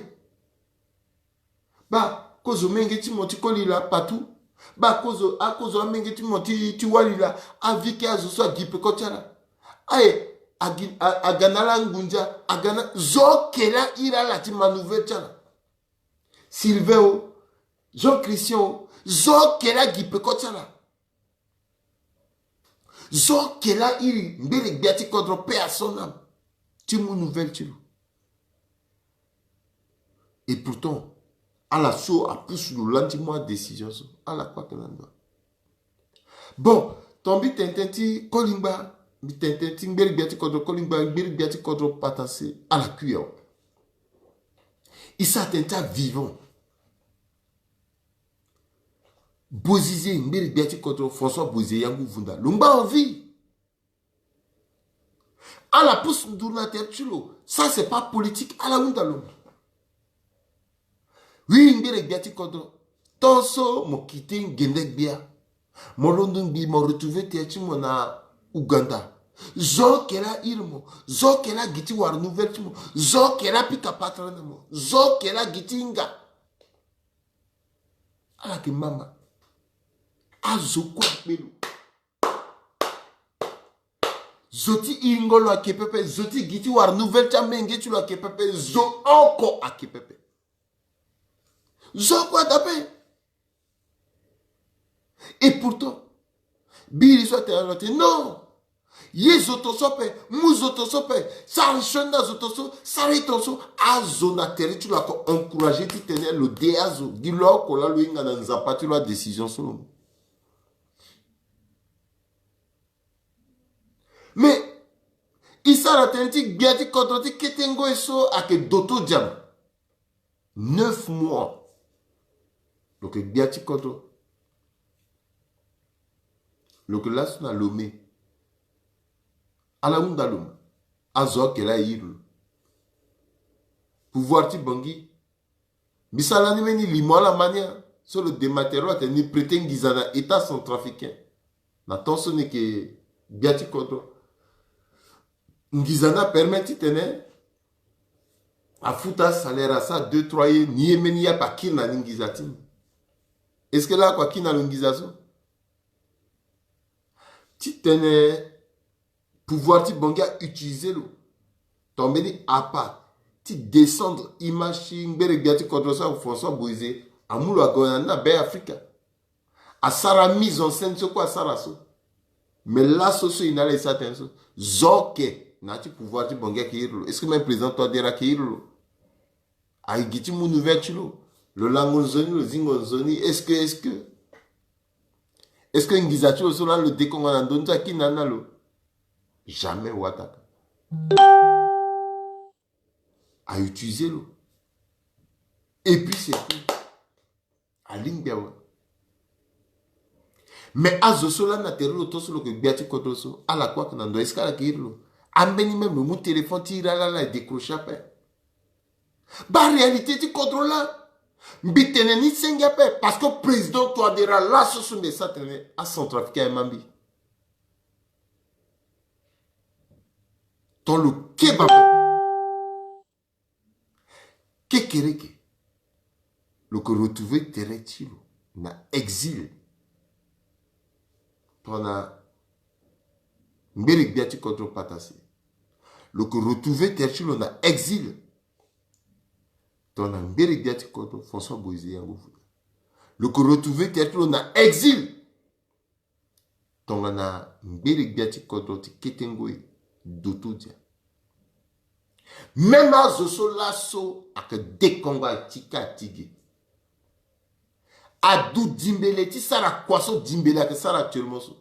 baa kozo menge ti mo ti koli laa, Patou. Baa kozo, akozo amenge ti mo ti, ti wali laa, avike azo so agi peko ti ala. Aye, agi, a, aga na ala ngunza, aga na, zo oke laa airi ala ti ma nouvelle ti ala. Sylvain o, Jean Christian o, zo oke laa agi peko ti ala. Zo oke laa airi ngbere gbia ti kodro, paix à son âme, ti mu nouvelle ti lo. Et pourtant, ala so apusu lo laa ti mu adécision so, ala kue ayeke na ndo. Bon, ton mbi tene tënë ti kolingba, mbi tene tënë ti ngbere gbia ti kodro kolingba, ngbere gbia ti kodro patase, ala kui awe. E sara tënë ti avivant. Bozize, ngbere gbia ti kodro François Bozize Yangu Vunda, lo ngba en vie. Ala pusu nduru na tere ti lo. Ça, c'est pas politique. Ala hunda lo. Oui, ngbere gbia ti kodro. Tant so mo quitté Ngendek Gbia, mo londo ngbii, mo retrouver tere ti mo na Ouganda. Zo oko laa ahiri mo. Zo oko laa gi ti wara nouvelle ti mo. Zo oko laa apika patara na mo. Zo oko laa gi ti hinga. Ala yeke mama. Azo kue akpe lo. Zo ti hingo lo ayeke pepe. Zo ti gi ti wara nouvelle ti amenge ti lo ayeke pepe. Zo oko ayeke pepe. Zo oko ada ape. Et pourtant, biri so atene na lo atene non. Ye zo ton so ape, mu zo ton so ape, sara sioni na zo ton so, sara ye ton so. Azo na tere ti lo ayeke encourager titene lo de azo gi lo oko laa lo hinga na Nzapa ti lo adécision so lo mu. Mais e sara tënë ti gbia ti kodro ti kete ngoi so ayeke doto diam. Neuf mois. Lo yeke gbia ti kodro. Lo yeke laso na Lomé. Ala hunda lo ma. Azo oko laa ahiri lo. Pouvoir ti Bangui. Mbi sara lani mbeni limo ala ma ni, so lo dématerialiser, atene ni prêter nginza na État centrafricain. Na temps so ni yeke gbia ti kodro. Nginza ni apermettre titene afuta salaire, asara deux trois ye, ni ye mbeni ye ape akiri na ni nginza ti ni. Est-ce que laa oko akiri na lo nginza so? Titene pouvoir ti Bangui a utiliser lo. Ton mbeni appât ti descendre image ti ngbere gbia ti kodro so, François Bozize, amu lo ague na ni na Be Afrika. Asara mise en scène so kue asara so. Mais laso so e na ala e sara tënë so. Zo oko na ya ti pouvoir ti Bangui ayeke iri lo. Est-ce que même président Touadéra ayeke iri lo? Aye gi ti mu nouvelle ti lo. Lo lango nzoni, lo zingo nzoni. Est-ce que, est-ce que, est-ce que nginza ti lo so laa lo dekongo na ndoni so akiri na ni na lo? Jamais wataka. A utiliser lo. Et puis c'est tout. Alingbi awe. Mais azo so laa na tere lo ton so lo yeke gbia ti kodro so, ala kue ayeke na ndo, est-ce que ala yeke iri lo? Ambeni même lo mu téléphone ti iri ala, ala décrocher ape. Baa réalité ti kodro laa. Mbi tene ni senge ape parce que président Touadéra laso so mbi sara tene acentrafricain aye ma mbi. Ton lo keba ape. Kekereke, lo yeke retrouver tere ti lo na exil. Tongana ngbere gbia ti kodro Patase, lo yeke retrouver tere ti lo na exil. Tongana ngbere gbia ti kodro François Bozize Yango Vunda, lo yeke retrouver tere ti lo na exil. Tongana ngbere gbia ti kodro ti kete ngoi doto dia. Même azo so laso ayeke dekongo, atika ti ge. Adu dimbele ti sara kua so dimbele ayeke sara actuellement so.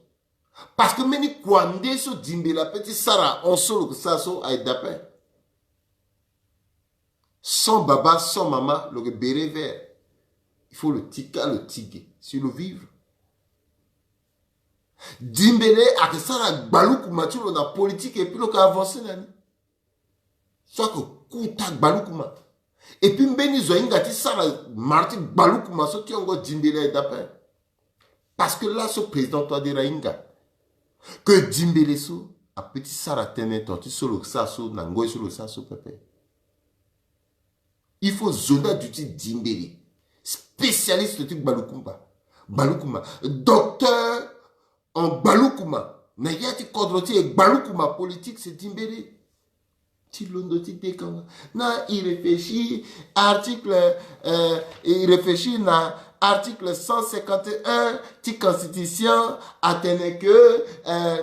Parce que mbeni kua nde so dimbele ape ti sara hon so lo yeke sara so aye daa ape. Sans baba, sans mama, lo yeke béret vert. Il faut lo tika lo ti ge si lo vivre. Dimbele ayeke sara gbalukuma ti lo na politique et puis lo yeke avancer na ni. So ayeke kota gbalukuma. Et puis mbeni zo ahinga ti sara mara ti gbalukuma so ti hongo dimbele aye daa ape. Parce que laso président Touadéra ahinga que dimbele so apeut ti sara tënë ton ti so lo sara so na ngoi so lo sara so pepe. Il faut zo nde aduti dimbele. Spécialiste ti gbalukuma. Gbalukuma. Docteur en gbalukuma. Na ya ti kodro ti e, gbalukuma politique, c'est dimbele. Ti londo ti dekongo. Na e réfléchir article, euh, e réfléchir na article cent cinquante et un ti constitution, atene que, euh,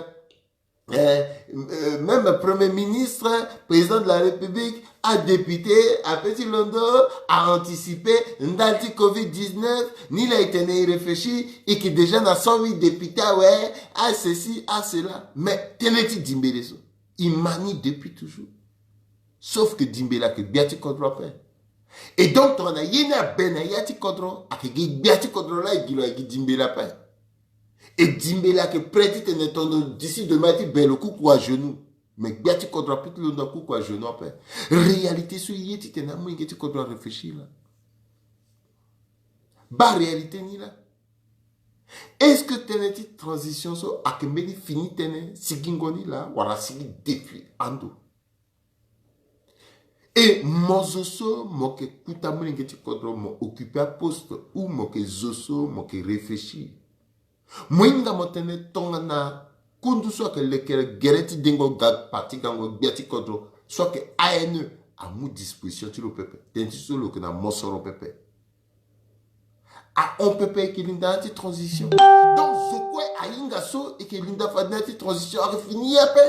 Euh, euh, même premier ministre, président de la République, adéputé, ape ti londo, a anticiper ndali ti covid dix-neuf. Ni laa e tene e réfléchir, e yeke déjà na cent huit députés awe, a ceci, a cela. Mais tënë ti dimbele so, e ma ni depuis toujours. Sauf que dimbele ayeke gbia ti kodro ape. Et donc tongana ye ni abe na ya ti kodro, ayeke gi gbia ti kodro laa e gi lo, ayeke gi dimbele ape. E dimbele ayeke prêt titene tongana d'ici demain ti be lo kuku à genoux. Mais gbia ti kodro ape ti londo akuku à genoux ape. Réalité so e ye titene amolenge ti kodro aréfléchir laa, baa réalité ni laa. Est-ce que tënë ti transition so ayeke mbeni fini tënë, sigingo ni laa wala asigi depuis ando? Et mo zo so mo yeke kuta molenge ti kodro, mo occuper aposte, ou mo yeke zo so mo yeke réfléchir, mo hinga mo tene tongana kundu so ayeke lekere gere ti dengo ga parti gango gbia ti kodro so ayeke A N E amu disposition ti lo pepe. Tënë ti so lo yeke na mosoro pepe. Ahon pepe e yeke linda na ya ti transition. Donc zo kue ahinga so e yeke linda fade na ya ti transition ayeke fini ye ape.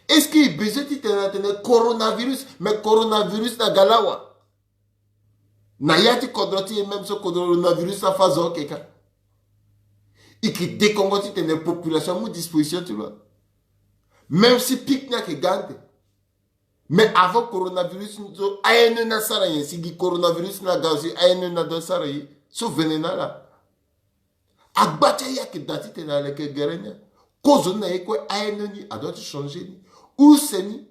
Est-ce que e besoin titene atene coronavirus? Mais coronavirus na ga lawa? Na ya ti kodro ti e, même so coronavirus afa zo oke ka, e yeke dekongo titene population amu disposition ti lo. Même si pic ni ayeke ga ande. Mais avant coronavirus ni so A N E ni asara nyen? Si gi coronavirus ni aga aussi, A N E ni adoit ti sara ye. So vene na ala. Agba ti aye ayeke daa titene aleke gere ni. Kozoni na ye kue, A N E ni adoit ti changer ni. Use ni,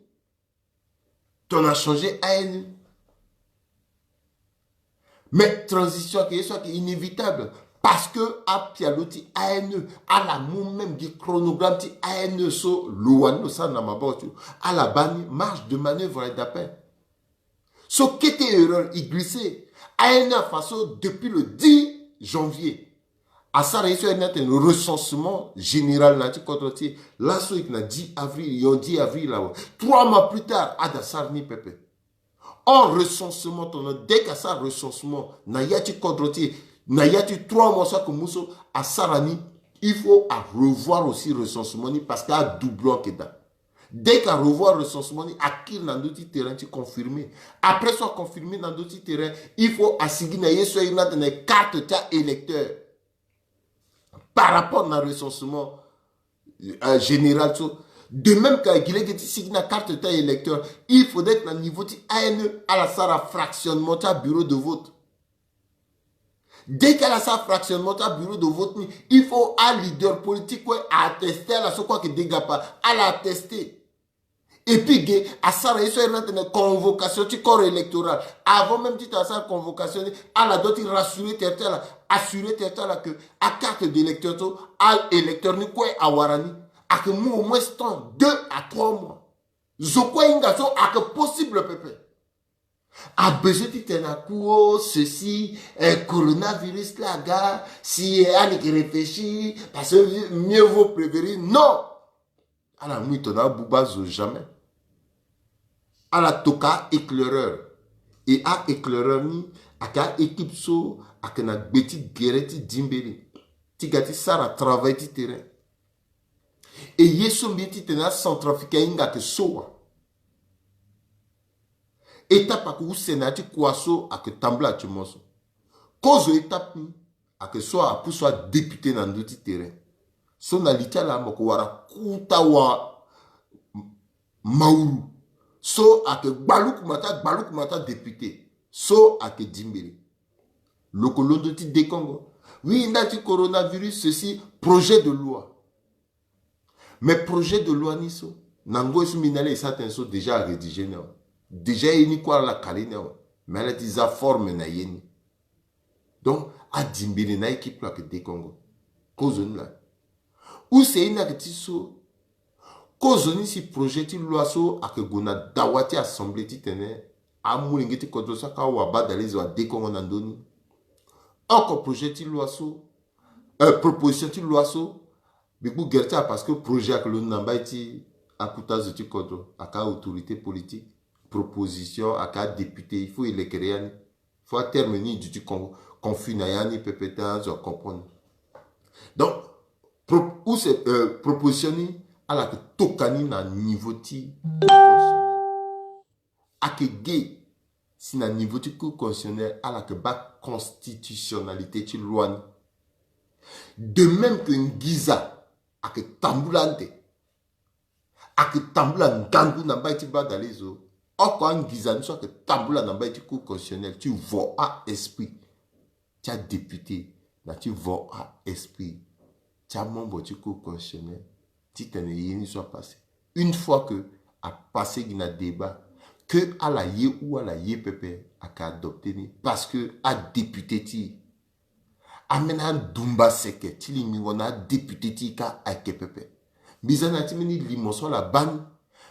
tongana achanger A N E ni. Mais transition ayeke ye so ayeke inévitable. Parce que apialo ti A N E, ala mu même gi chronogramme ti A N E so lo wani lo sara na maboko ti lo. Ala baa ni marge de manœuvre ayeke daa ape. So kete erreur e glisse. A N E afa so depuis le dix janvier asara ye so ayeke ni atene recensement général na ya ti kodro ti e. Laso e yeke na dix avril, e hon dix avril awe. Trois mois plus tard ada sara ni pepe. Or recensement, tongana dès que asara recensement na ya ti kodro ti e, na ya ti trois mois so ayeke mu so asara ni, il faut arevoir aussi recensement ni, parce que adoublon ayeke daa. Dès que arevoir recensement ni, akiri na ndö ti terrain ti confirmer. Après so aconfirmer na ndö ti terrain, il faut asigi na ye so ayeke ni atene carte ti aélecteur par rapport na recensement, euh, général so. De même que gi lege ti sigi na carte ti aélecteur, il faudrait que na niveau ti A N E ala sara fractionnement ti abureau de vote. Dès que ala sara fractionnement ti abureau de vote ni, il faut aleader politique kue attester ala so kue ayeke degapa, ala attester. Et puis ge asara ye so ayeke ni atene convocation ti corps électoral. Avant même titene asara convocation ni, ala doit ti rassurer tere ti ala, assurer tere ti ala que acarte d'électeur so, aélecteur ni kue awara ni. Ayeke mu au moins temps deux à trois mois. Zo kue ahinga so ayeke possible pepe. Abesoin titene aku o ceci, eh, coronavirus la aga, si, eh, ala yeke réfléchir, parce que mieux vaut prévenir. Non. Ala mu e to na abuba zo jamais. Ala toka a-éclaireur. Et a-éclaireur ni ayeke a-équipe so ayeke na gbe ti gere ti dimbele ti ga ti sara travail ti terrain. Et ye so mbi ye titene aCentrafrique ahinga ayeke so wa. Étape ayeke use na ya ti kua so ayeke tambula ti mo so. Kozo étape ni ayeke so apusu adéputé na ndö ti terrain. So na li ti ala mo yeke wara kuta wa mauru so ayeke gbalukuma ti agbalukuma ti adéputé so ayeke dimbele. Lo yeke londo ti dekongo. Oui, nda ti coronavirus, ceci, projet de loi. Mais projet de loi ni so, na ngoi so mbi na ala e sara tënë so déjà arédigé ni awe. Déjà ye ni kue ala kali ni awe. Mais ala ti za forme na ye ni. Donc adimbele na équipe lo ayeke dekongo. Kozoni laa. Use ye ni ayeke ti so, kozoni si projet ti loi so ayeke gue na dawa ti assemblée titene amolenge ti kodro so ayeke awabadale zo adekongo na ndö ni. Oko projet ti loi so, euh, proposition ti loi so, mbi kpu gere ti ala parce que projet ayeke londo na mbai ti akuta zo ti kodro, ayeke autorité politique, proposition, ayeke adéputé, il faut e lekere ya ni. Faut aterme ni e duti con-, confus na ya ni pepe ti azo acomprendre. Donc pro-, use, euh, proposition ni ala yeke toka ni na niveau ti Cour constitutionnelle. Ayeke ge si na niveau ti Cour constitutionnelle ala yeke baa constitutionnalité ti loi ni. De même que nginza ayeke tambula ande, ayeke tambula ngangu na mbai ti badalezo. Oko anginza ni so ayeke tambula na mbai ti Cour constitutionnelle ti vo a esprit ti adéputé na ti vo a esprit ti amembre ti Cour constitutionnelle titene ye ni so apasse. Une fois que apasse gi na débat, que ala ye ou ala ye pepe, ayeke adopte ni parce que adéputé ti e. Ambeni andumba seke ti lingbingo na adéputé ti e kâ ayeke pepe. Mbi za na ya ti mbeni limo so ala baa ni.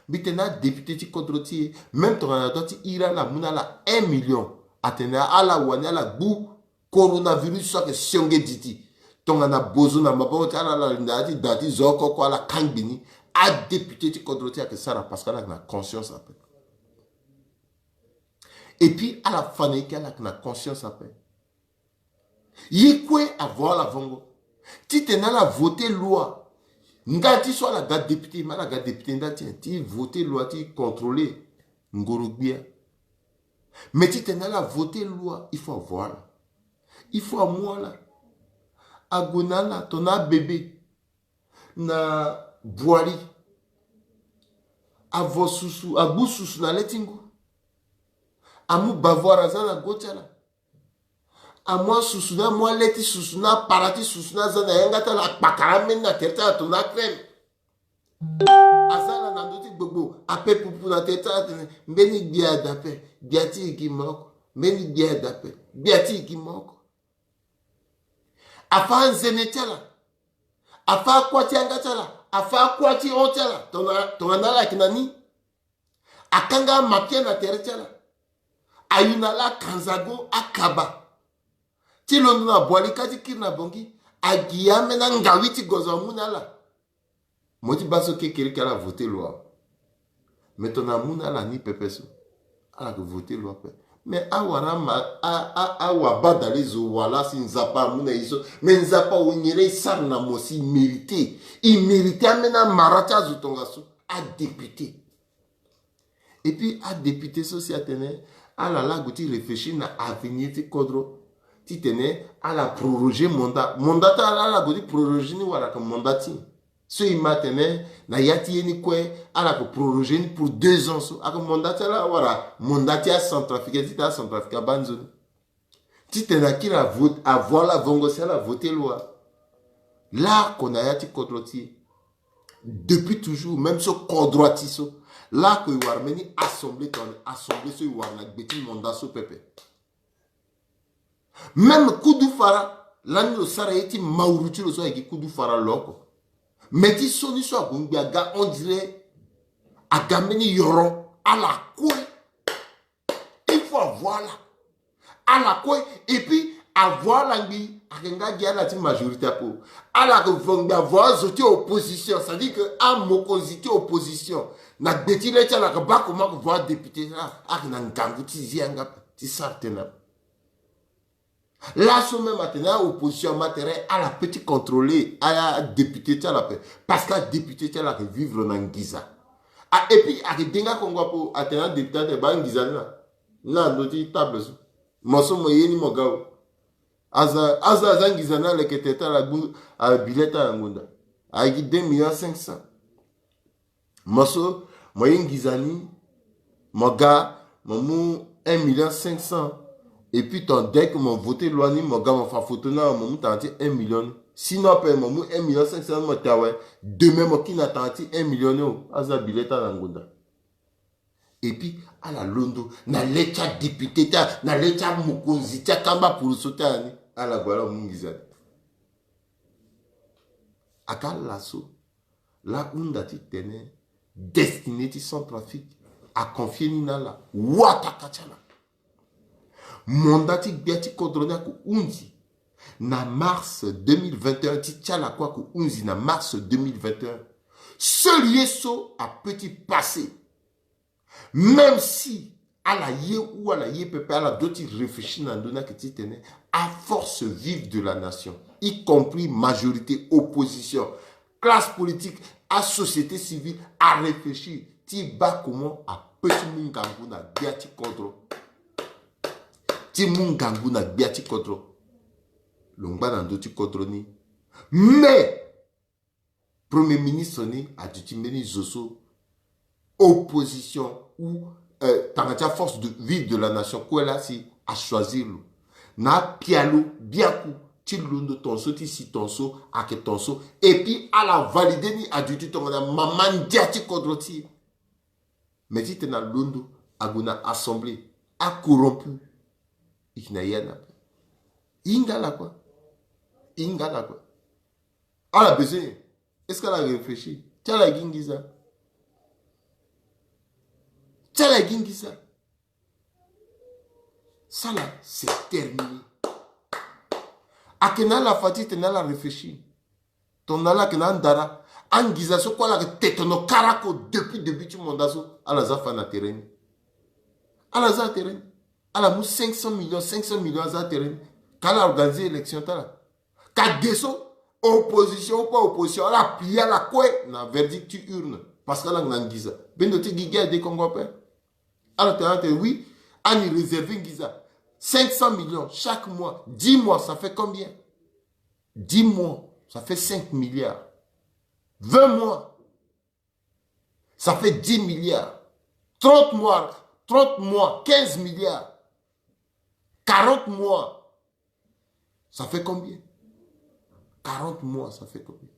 Mbi tene adéputé ti kodro ti e, même tongana na dua ti iri ala amu na ala un million, atene ala wani ala gbu coronavirus so ayeke sionge diti. Tongana bozo na maboko ti ala, ala linda ya ti da ti zo oko oko ala kangbi ni. Adéputé ti kodro ti e ayeke sara parce que ala yeke na conscience ape. Et puis ala fa na eke ala yeke na conscience ape. Ye kue avo ala vongo titene ala vote loi. Nda ti so ala ga député, me ala ga député nda ti nyen? Ti vote loi ti contrôler ngoro-gbia. Mais titene ala vote loi, il faut avo ala. Il faut amu ala, ague na ala tongana abebe na Boali. Avo susu, agbu susu na le ti ngu. Amu bavoir aza na go ti ala. Amu asusu ni, amu ale ti susu ni, apara ti susu ni, aza na yanga ti ala, akpakara ambeni na tere ti ala tongana acrème. Aza ala na ndö ti gbogbo, ape pupu na tere ti ala atene mbeni gbia ada ape, gbia ti e gi ma oko. Mbeni gbia ada ape, gbia ti e gi ma oko. Afa anzene ti ala, afa akua ti yanga ti ala, afa akua ti hon ti ala, tongana, tongana ala yeke na ni. Akanga amapia na tere ti ala. Ayu na ala akanzago akaba. Ti londo na Boali kâ ti kiri na Bangui. Agi ambeni angawi ti gonzo amu na ala. Mo ti baa so kekereke ala vote loi. Mais tongana amu na ala ni pepe so, ala yeke vote loi ape. Mais awara ama, a, a, awabadalezo wala si Nzapa amu na e so. Mais Nzapa ahon nyere e sara na mo si e mérité. E mérité ambeni amara ti azo tongaso. Adéputé. Et puis adéputé so si atene ala laa ague ti réfléchir na avenir ti kodro, titene ala proroger mandat. Mandat ti ala, ala gue ti proroger ni wala ayeke mandat ti e? So e ma atene na ya ti ye ni kue ala yeke proroger ni pour deux ans so, ayeke mandat ti ala wala mandat ti acentrafricain, titene acentrafricain abaa nzoni? Titene akiri avo, avo ala vongo si ala vote loi. Laoko na ya ti kodro ti e, depuis toujours, même so kodro ati so, laoko e wara mbeni assemblée, tongana assemblée so e wara na gbe ti mandat so pepe. Même kudu fara lani lo sara ye ti mauru ti lo so ayeke kudu fara lo oko. Mais ti so ni so ague ngbi aga, on dirait aga mbeni yoro. Ala kue. Il faut avo ala. Ala kue. Et puis avo ala ngbi ayeke nga gi ala ti majorité ape. Ala yeke vo ngbi avo azo ti opposition, c'est-à-dire que amokonzi ti opposition na gbe ti le ti ala ayeke baa comment ake vo adéputé ti ala ayeke na ngangu ti zi yanga ape ti sara tënë ape. Laso même atene aopposition ama tere, ala peut ti contrôler adéputé ti ala ape. Parce que adéputé ti ala ayeke vivre na nginza. Ah, et puis ayeke denga kongo ape. Atene adéputé atene baa nginza ni na, na ndö ti table so. Mo so mo ye ni mo ga o. Aza, aza, aza nginza ni aleke tere ti ala gbu, abile ti ala na ngonda. Ayeke deux millions cinq cents. Mo so mo ye nginza ni, mo ga, mo mu un million cinq cents. Et puis ton, dès que mo vote loi ni, mo ga, mo fa photo na mo mu tanga ti un million ni. Sinon ape mo mu un million cinq cents ni mo te awe, demain mo kiri na tanga ti un million ni o. Aza bile ti ala na ngonda. Et puis ala londo na le ti adéputé ti ala, na le ti amokonzi ti akamba poroso ti ala ni, ala gue ala mu nginza ni. Aka ala so la hunda titene destiné ti Centrafrique aconfie ni na ala. Wataka ti ala. Mandat ti gbia ti kodro ni ake hunzi na mars deux mille vingt et un, ti ti ala kue ake hunzi na mars deux mille vingt et un. Seul ye so apeut ti passer. Même si ala ye ou ala ye pepe, ala doit ti réfléchir na ndö ni ake titene aforce vive de la nation, y compris majorité, opposition, classe politique, asociété civile aréfléchir ti baa comment ape ti mu ngangu na gbia ti kodro, ti mu ngangu na gbia ti kodro. Lo ngba na ndö ti kodro ni. Mais premier ministre ni aduti mbeni zo so opposition ou euh, tanga ti aforce de vive de la nation kue laa si achoisir lo na apialo biaku ti londo tonso ti si tonso ayeke tonso. Et puis ala valide ni aduti tongana mama ndia ti kodro ti e. Mais titene alondo ague na assemblée acorrompu, e yeke na ya na ape. E hinga ala kue. E hinga ala kue. Ala besoin est-ce que ala réfléchir? Ti ala gi ngiza. Ti ala gi ngiza. Sala c'est terminé. Ayeke na ala fa titene ala réfléchir. Tongana ala yeke na andara angiza so kue ala yeke tetono kara oko depuis début ti mandat so ala za fa na terrain ni. Ala za na terrain ni. Ala mu cinq cents millions, cinq cents millions aza na terrain ni. Ka ala organiser élection ti ala. Ka ge so opposition ou pas opposition ala plie ala kue na verdict ti urne. Parce que ala yeke na ngiza. Bendo ti gigi adekongo ape. Ala tene ate oui, ani réserver ngiza cinq cents millions chaque mois, dix mois ça fait combien? Dix mois ça fait cinq milliards. Vingt mois ça fait dix milliards. Trente mois, trente mois quinze milliards. Quarante mois ça fait combien? Quarante mois ça fait combien?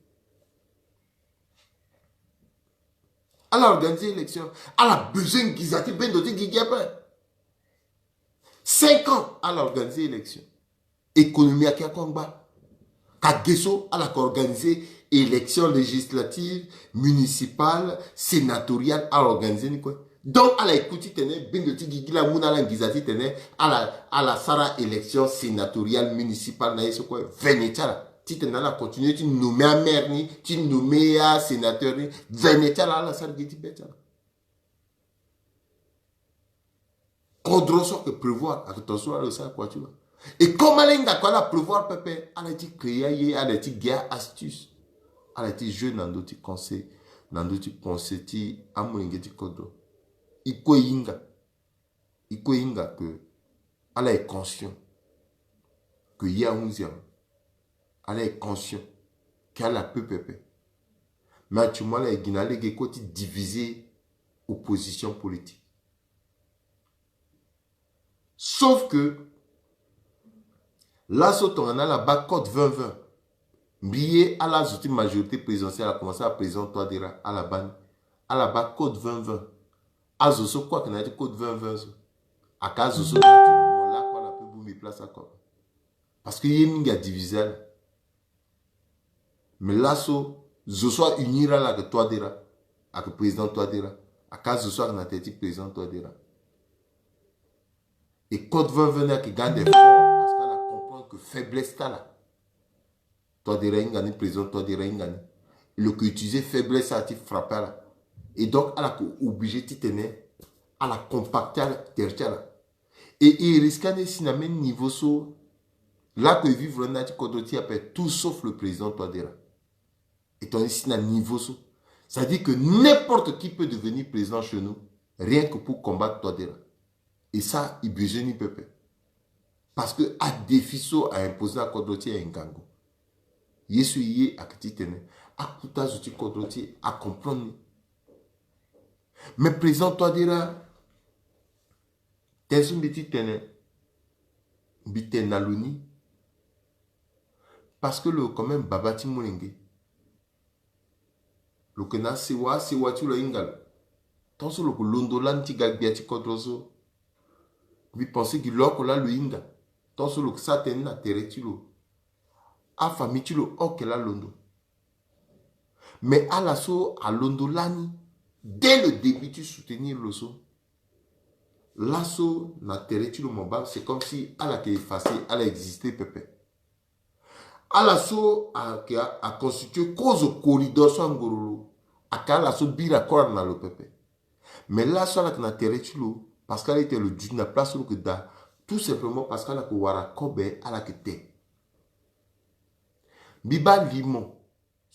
Ala organiser élection. Ala besoin ngiza ti bendo ti gigi ape. Cinq ans ala organiser élection. Économie ayeke akongba. Ka ge so ala yeke organiser élection législative, municipale, sénatoriale ala organiser ni kue. Donc ala eku titene bendo ti gigi la amu na ala ngiza titene ala ala sara élection sénatoriale, municipale na ye so kue. Vene ti ala titene ala continuer ti nommer amaire ni, ti nommer asénateur ni. Vene ti ala ala sara gi ti be ti ala. Kodro so ayeke prévoir ayeke tongaso ala lo sara kua ti lo. Et comme ala hinga kua ala prévoir pepe, ala ti créer aye, ala ti gi a-astuce. Ala ti jouer na ndö ti conseil, na ndö ti pensée ti amolenge ti kodro. E kue e hinga. E kue e hinga que ala est conscient que ye ahunzi awe. Ala est conscient que ala peut pepe. Mais actuellement ala e gi na lege kue ti diviser opposition politique. Sauf que laso tongana ala baa code vingt vingt, mbi ye ala azo ti majorité présidentielle akomanse ala président Touadéra, ala baa ni. Ala baa code vingt vingt. Azo so kue ayeke na ya ti code vingt vingt so ayeke azo so naturellement lakue ala peut bongbi place oko. Parce que ye mingi adiviser ala. Mais laso zo so a unir ala ayeke Touadéra, ayeke président Touadéra. Ayeke azo so ayeke na tete ti président Touadéra. Et code vingt vingt ni ayeke ga ande fort parce que ala comprendre que faiblesse ti ala. Touadéra hinga ni, président Touadéra hinga ni. Lo yeke utiliser faiblesse ala ti frappe ala. Et donc ala yeke obligé titene ala compacter ala tere ti ala. Et e risque ande si na même niveau so lako e vivre na ya ti kodro ti e ape, tout sauf le président Touadéra. Et tongana e si na niveau so, c'est-à-dire que n'importe qui peut devenir président chez nous, rien que pour combattre Touadéra. Et ça e besoin ni pepe. Parce que adéfi so a imposer na kodro ti e ayeke ngangu. Ye so e ye ayeke titene akuta zo ti kodro ti e acomprendre ni. Mais président Touadéra, tënë so mbi ti tene, mbi tene na lo ni parce que lo quand même baba ti molenge. Lo yeke na asewa, asewa ti lo ahinga lo. Tant so lo yeke londo lani ti ga gbia ti kodro so, mbi pense gi lo oko laa lo hinga. Tant so lo yeke sara tënë ni na tere ti lo, afamille ti lo oko laa alondo. Mais ala so alondo lani dès le début ti soutenir lo so, laso na tere ti lo mo baa c'est comme si ala yeke effacer, ala existe pepe. Ala so ayeke aconstituer kozo corridor so angororo, ayeke ala so bira kora na lo pepe. Mais laso ala yeke na tere ti lo parce que ala ete lo duti na place so lo yeke daa, tout simplement parce que ala yeke wara kobe, ala yeke te. Mbi baa limo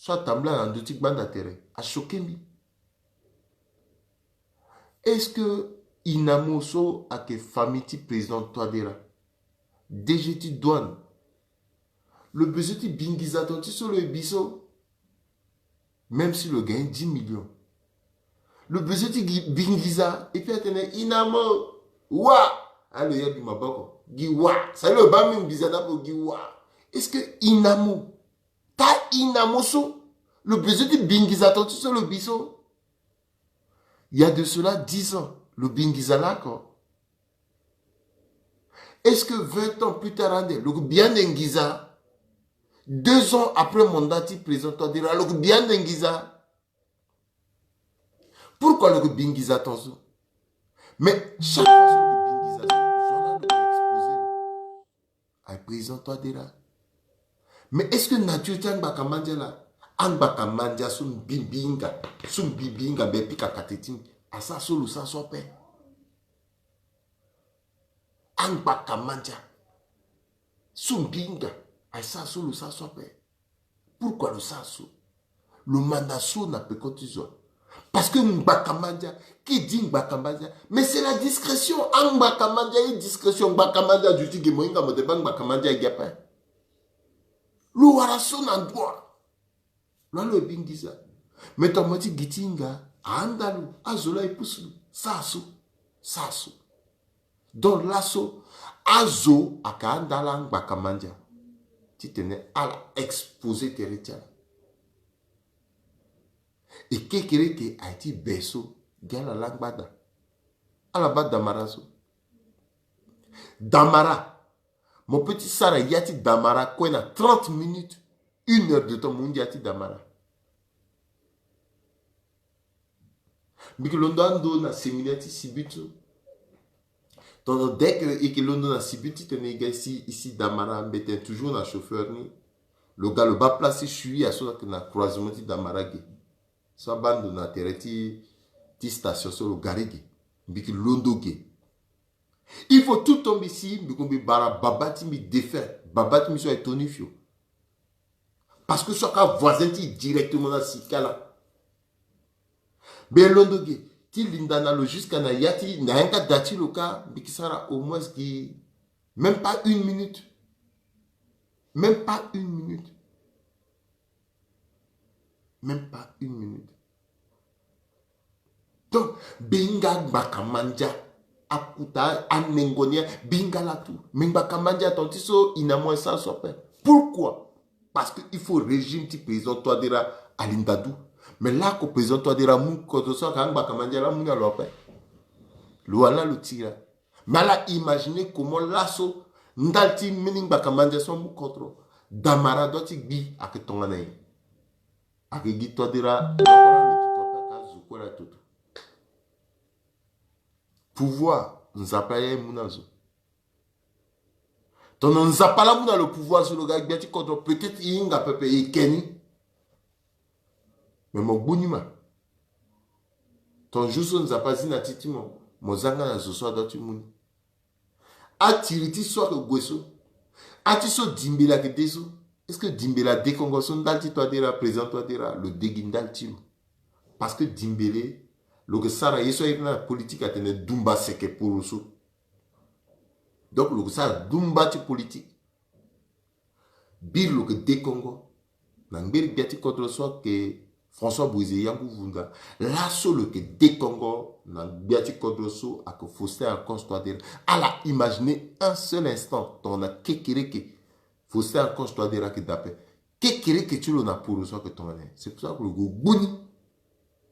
so atambula na ndö ti gbanda tere, achoqué mbi. Est-ce que Inamo so ayeke famille ti président Touadéra, D G ti douane, lo besoin ti bingiza ton ti so lo ye bi so? Même si lo gagne dix millions, lo besoin ti gi- bingiza et puis atene Inamo, wa, alo ya bi maboko gi wa, sali lo baa mingi biza na po gi wa. Est-ce que Inamo, ta Inamo so, lo besoin ti bingiza ton ti so lo bi so? Il y a de cela dix ans, lo bingiza lako. Est-ce que vingt ans plus tard ande lo bi ande ngiza? Deux ans après mandat ti président Touadéra, lo bi ande ngiza? Pourquoi lo bi ngiza ton so? Mais chaque fois so lo bi ngiza so, zo la lo exposé lo. Ay président Touadéra. Mais est-ce que nature ti angbaka mandia la, angbaka mandia so mbi mbi hinga, so mbi mbi hinga mbi pika kate ti mbi, asara so lo sara so ape? Angbaka mandia so mbi hinga, asara so lo sara so ape? Pourquoi lo sara so? Lo manda so na peko ti zo. Parce que ngbaka mandia, qui dit ngbaka mandia, mais c'est la discrétion. Angbaka mandia ye discrétion. Ngbaka mandia aduti ge mo hinga mo de baa ngbaka mandia agi ape. Lo wara so na ndua. Lo alo e bi ngiza. Mais ton mo ti gi ti hinga, aanda lo, azo la e pusu lo. Sara so, sara so. Donc laso azo aka anda ala ngbaka mandia titene ala exposé tere ti ala. E kekereke aye ti be so gi ala la ngbada. Ala baa damara so. Damara, mo peut ti sara ya ti damara kue na trente minutes, une heure de temps mo hunzi ya ti damara. Mbi yeke londo ando na séminaire ti Sibiti. Tongana dès que e yeke londo na Sibiti titene e ga e si, e si damara, mbi tene toujours na chauffeur ni. Lo ga lo baa place ti Shuya so ayeke na croisement ti damara ge. So abaa ndo na tere ti, ti station so lo gari ge. Mbi yeke londo ge. Il faut tout temps mbi si, mbi ko mbi bara baba ti mbi défunt, baba ti mbi so aye Tony Fio. Parce que so aka voisin ti directement na sika la. Mbi londo ge ti linda na lo jusqu'à na ya ti na yanga da ti lo kâ, mbi yeke sara au moins gi même pas une minute. Même pas une minute. Même pas une minute. Donc mbi hinga ngbaka mandia, akuta, anengo ni, mbi hinga ala tout. Mais ngbaka mandia ton ti so e na mo e sara so ape. Pourquoi? Parce que il faut régime ti président Touadéra alinda du. Mais lako président Touadéra amu kodro so aka ngbaka mandia la amu na lo ape. Lo wala lo tira. Mais ala imaginer comment laso ndali ti mbeni ngbaka mandia so amu kodro, damara doit ti gbi, ayeke tongana nyen? Ayeke gi Touadéra, aka zo kue na toto. Pouvoir, Nzapa ye amu na zo. Tongana Nzapa la amu na lo pouvoir so lo ga gbia ti kodro, peut-être e hinga pepe, e ke ni. Mais mo gbu ni ma. Ton jour so Nzapa azi na ti ti mo, mo za nga na zo so adoit ti mu ni. Atiri ti so ayeke gue so, ati so dimbela ayeke de so. Est-ce que dimbela adekongo so ndali ti Touadéra, président Touadéra, lo de gi ndali ti lo? Parce que dimbela lo yeke sara ye so aye na politique atene dumba seke poroso. Donc lo yeke sara dumba ti politique. Biri lo yeke dekongo na ngberi gbia ti kodro so ayeke François Bouizé Yangu Vunda. Laso lo yeke dekongo na gbia ti kodro so ayeke Faustin Archange Touadéra. Ala imaginer un seul instant tongana kekereke Faustin Archange Touadéra ayeke daa ape. Kekereke ti lo na poro so ayeke tongana nyen? C'est pour ça que lo yeke gbu ni.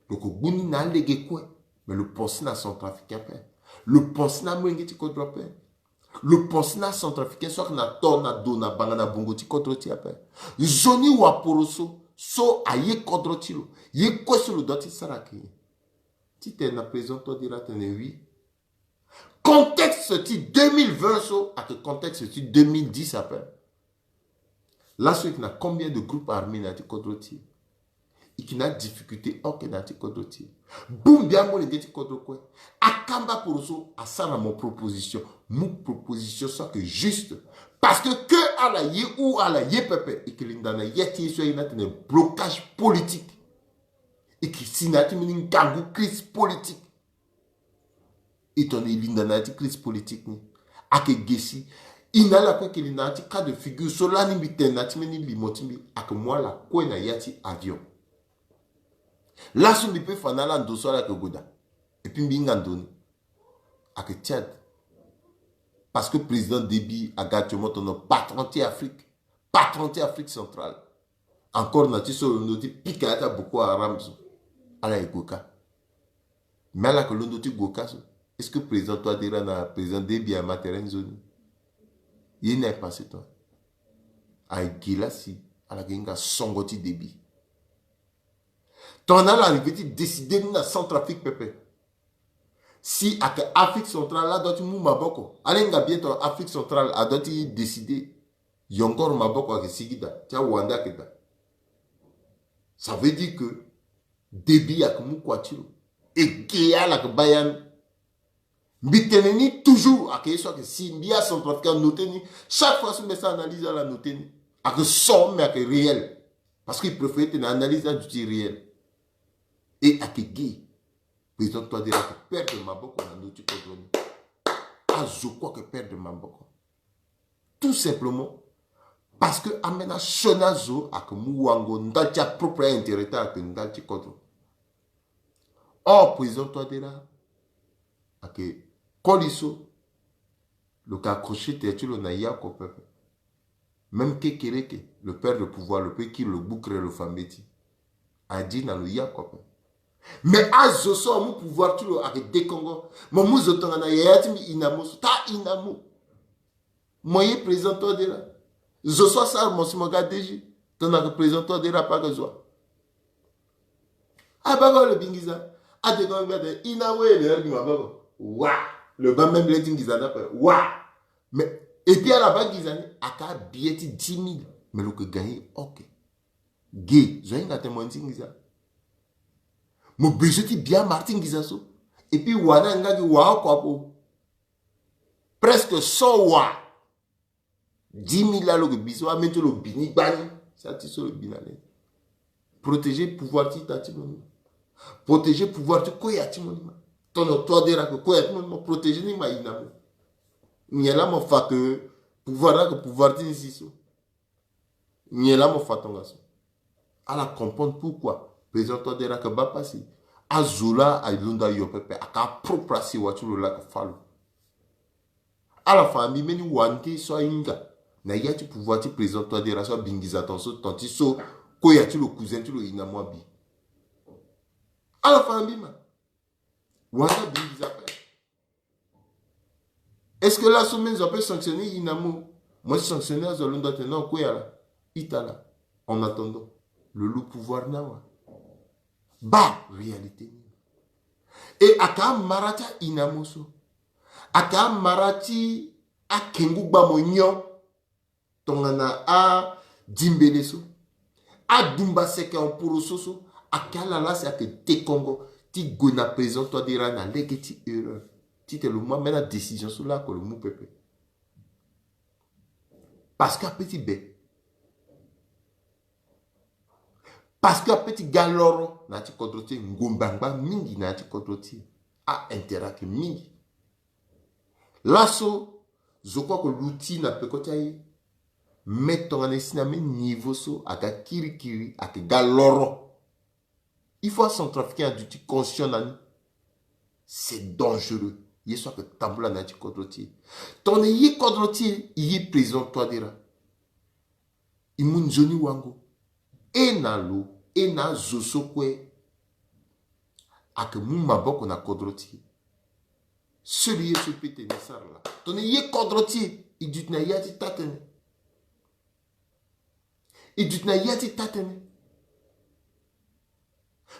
Lo yeke gbu ni na alege kue. Mais lo pense na centrafricain ape. Lo pense na amolenge ti kodro ape. Lo pense na centrafricain so ayeke na to na do na banga na bongo ti kodro ti e ape. Nzoni waporoso so aye kodro ti lo, ye kue so lo doit ti sara ayeke nyen? Titene na président Touadéra atene oui. Contexte ti deux mille vingt so ayeke contexte ti deux mille dix ape. Laso e yeke na combien de groupe armé na ya ti kodro ti e? E yeke na adifficulté oko na ya ti kodro ti e. Bongbi amolenge ti kodro kue. Akamba koro so asara mo proposition. Mu proposition so ayeke juste. Parce que que ala ye ou ala ye pepe, e yeke linda na ya ti e so aye ni atene blocage politique. E yeke si na ya ti mbeni ngangu crise politique. E tongana e linda na ya ti crise politique ni, ayeke ge si. E na ala kue e yeke linda na ya ti cas de figure so lani mbi tene na ya ti mbeni limo ti mbi, ayeke mu ala kue na ya ti avion. Laso mbi pe fa na ala ndo so ala yeke gue daa. Et puis mbi hinga ndo ni. Ayeke Tchad. Parce que président Déby aga actuellement tongana patron ti Afrique. Patron ti Afrique centrale. Encore na ti so londo ti pika ya ti Boko Haram so. Ala ye gue kâ. Mais ala yeke londo ti gue kâ so. Est-ce que président Touadéra na président Déby ama tere nzoni? Ye ni aye passé temps. Aye gi la si ala yeke hinga songo ti Déby. Tongana ala arrivé ti décider ni na Centrafrique pepe. Si ayeke Afrique centrale la doit ti mu maboko. Ala hinga bien tongana Afrique centrale adoit ti décider. Yongoro maboko ayeke sigi daa, ti awande ayeke daa. Ça veut dire que Déby ayeke mu kua ti lo. E ge ala yeke baa ya ni. Mbi tene ni toujours, ayeke ye so ayeke si mbi acentrafricain anoté ni. Chaque fois so mbi asara analyse ala noté ni. Ayeke so mais ayeke réel. Parce que e préféré tene analyse aduti réel. E ayeke ge. Président Touadéra ayeke perdre maboko na ndö ti kodro ni. Azo kue ayeke perdre maboko. Tout simplement parce que ambeni asioni azo ayeke mu wango ndali ti apropre intérêt ti ala ayeke ndali ti kodro. Or président Touadéra ayeke koli so lo yeke accroché tere ti lo na ye oko pepe. Même Kekereke, le père de pouvoir, lo pe kiri lo gbukere lo fa mbeti. Adi na lo ye oko pepe. Mais azo so amu pouvoir ti lo ayeke dekongo. Mo mu zo tongana yaya ti mbi Inamo so, ta Inamo. Mo ye président Touadéra. Zo so asara mo si mo ga D G. Tongana ayeke président Touadéra ape ayeke zo wa. Abako lo bingiza. Adekongo gbia tene Inamo ye lo yere gi maboko. Wa. Lo baa même le ti ngiza ni ape. Wa. Mais et puis ala baa ngiza ni ayeke abillet ti dix mille. Mais lo yeke gagné ok. Ge zo ahinga tene mo ye ti ngiza. Mo besoin ti bi amara ti ngiza so. Et puis wa ni ayeke nga gi wa oko ape. Presque cent wa. Dix mille la lo yeke bi so, ambeni ti lo bi ni gbani. Sa ti so lo bi na ni. Protéger pouvoir ti ita ti mo ni ma. Protéger pouvoir ti koya ti mo ni ma. Tongana Touadéra ayeke koya ti mo ni ma, protéger ni ma Inamo. Nyen laa mo fa ke pouvoir ni ayeke pouvoir ti ni si so. Nyen laa mo fa tongaso. Ala comprendre pourquoi président Touadéra ayeke baa pasi. Azo laa alondo ayo pepe, ayeke apropre asewa ti lo laa ayeke fâ lo. Ala fa na mbi mbeni wande so ahinga na ya ti pouvoir ti président Touadéra so abi ngiza tongaso, ton ti so koya ti lo cousin ti lo Inamo abi. Ala fa na mbi ma. Wande abi ngiza ape. Est-ce que laso même zo ape sanctionner Inamo? Moi je sanctionner azo alondo atene na koya la. Ita la. En attendant, lo lu pouvoir ni awa. Baa réalité ni. E ayeke amara ti a-Inamo so. Ayeke amara ti akengu gba mo nyon. Tongana adimbele so, adumba seke en poroso so, ayeke ala laa si ayeke dekongo ti gue na président Touadéra na lege ti erreur. Titene lo mu ambeni adécision so laoko lo mu pepe. Parce que ape ti be. Parce que ape ti ga loro na ya ti kodro ti e, ngombe angba mingi na ya ti kodro ti e. A-intérêt ayeke mingi. Laso zo kue ayeke luti na peko ti aye. Me tongana e si na me niveau so aga kirikiri ayeke ga loro. Il faut acentrafricain aduti conscient na ni. C'est dangereux. Ye so ayeke tambula na ya ti kodro ti e. Tongana e ye kodro ti e, e ye président Touadéra. E mu nzoni wango. E na lo, e na azo so kue ayeke mu maboko na kodro ti e. Seul ye so e peut tene e sara laa. Tongana e ye kodro ti e, e duti na ya ti taa-tënë. E duti na ya ti taa-tënë.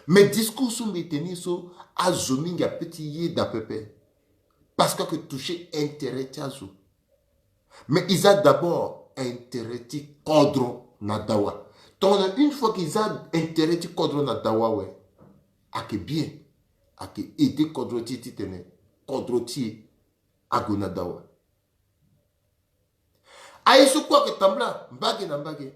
Mais discours so mbi tene so, azo mingi ape ti yeda pepe. Parce que ayeke toucher intérêt ti azo. Mais e za d'abord intérêt ti kodro na dawa. Tongana une fois que i za intérêt ti kodro na dawa awe, ayeke bien, ayeke aider kodro ti e titene kodro ti e ague na dawa. Aye so kue ayeke tambula mbage na mbage.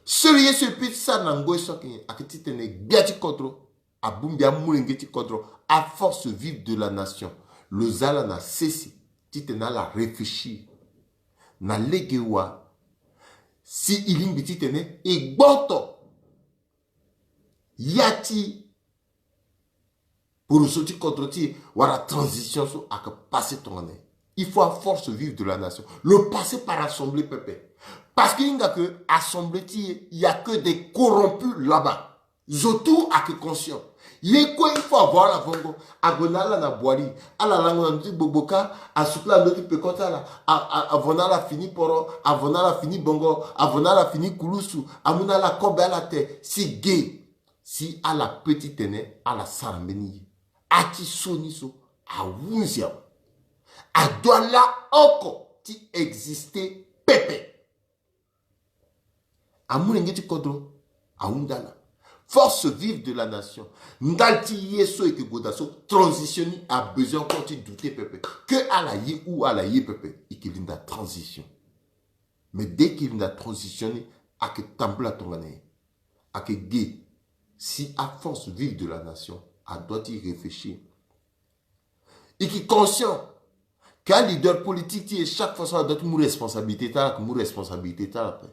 Seul ye so e peut ti sara na ngoi so ayeke nyen? Ayeke titene gbia ti kodro abongbi amolenge ti kodro, aforce vive de la nation. Lo za ala na sese titene ala réfléchir na lege wa, si e lingbi titene e gboto ya ti poroso ti kodro ti e wala transition so ayeke passé tongana nyen. Il faut aforce vive de la nation. Lo passé par assemblée pepe. Parce que hinga ke assemblée ti e, il y a que des corrompus là-bas. Zo tout ayeke conscient. Ye kue il faut avoir ala vongo. Ague na ala na boili, ala lango na ndö ti gbogbo kâ, asuku ala ndö ti peko ti ala, a- a- avo na ala fini poro, avo na ala fini bongo, avo na ala fini kulusu, amu na ala kobe ala te. Si ge, si ala peut titene ala sara mbeni ye. Ati so ni so ahunzi awe. Adoit la oko ti exister pepe. Amolenge ti kodro ahunda ala. Force vive de la nation. Ndali ti ye so e yeke gue daa so, transition ni abesoin encore ti douter pepe. Que ala ye ou ala ye pepe, e yeke linda transition. Mais dès que e linda transition ni, ayeke tambula tongana nyen? Ayeke ge, si aforce vive de la nation adoit ti réfléchir. E yeke conscient ke aleader politique ti e, chaque fois so adoit ti mu responsabilité ti ala, ayeke mu responsabilité ti ala ape.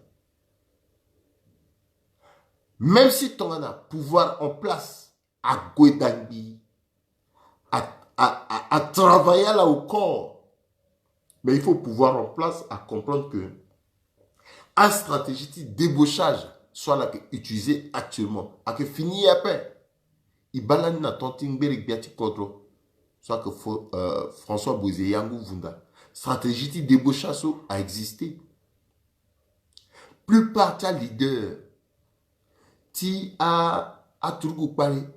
Même si tongana pouvoir en place ague dangbi, a, a, a, a travailler ala au corps. Mais il faut pouvoir en place acomprendre que astratégie ti débauchage so ala yeke utiliser actuellement ayeke fini ape. E baa lani na temps ti ngbere gbia ti kodro so ayeke Fo- euh, François Bozizé Yangou Vunda. Stratégie ti débauchage so a existé. Plupart ti aleader ti a aturugu kpale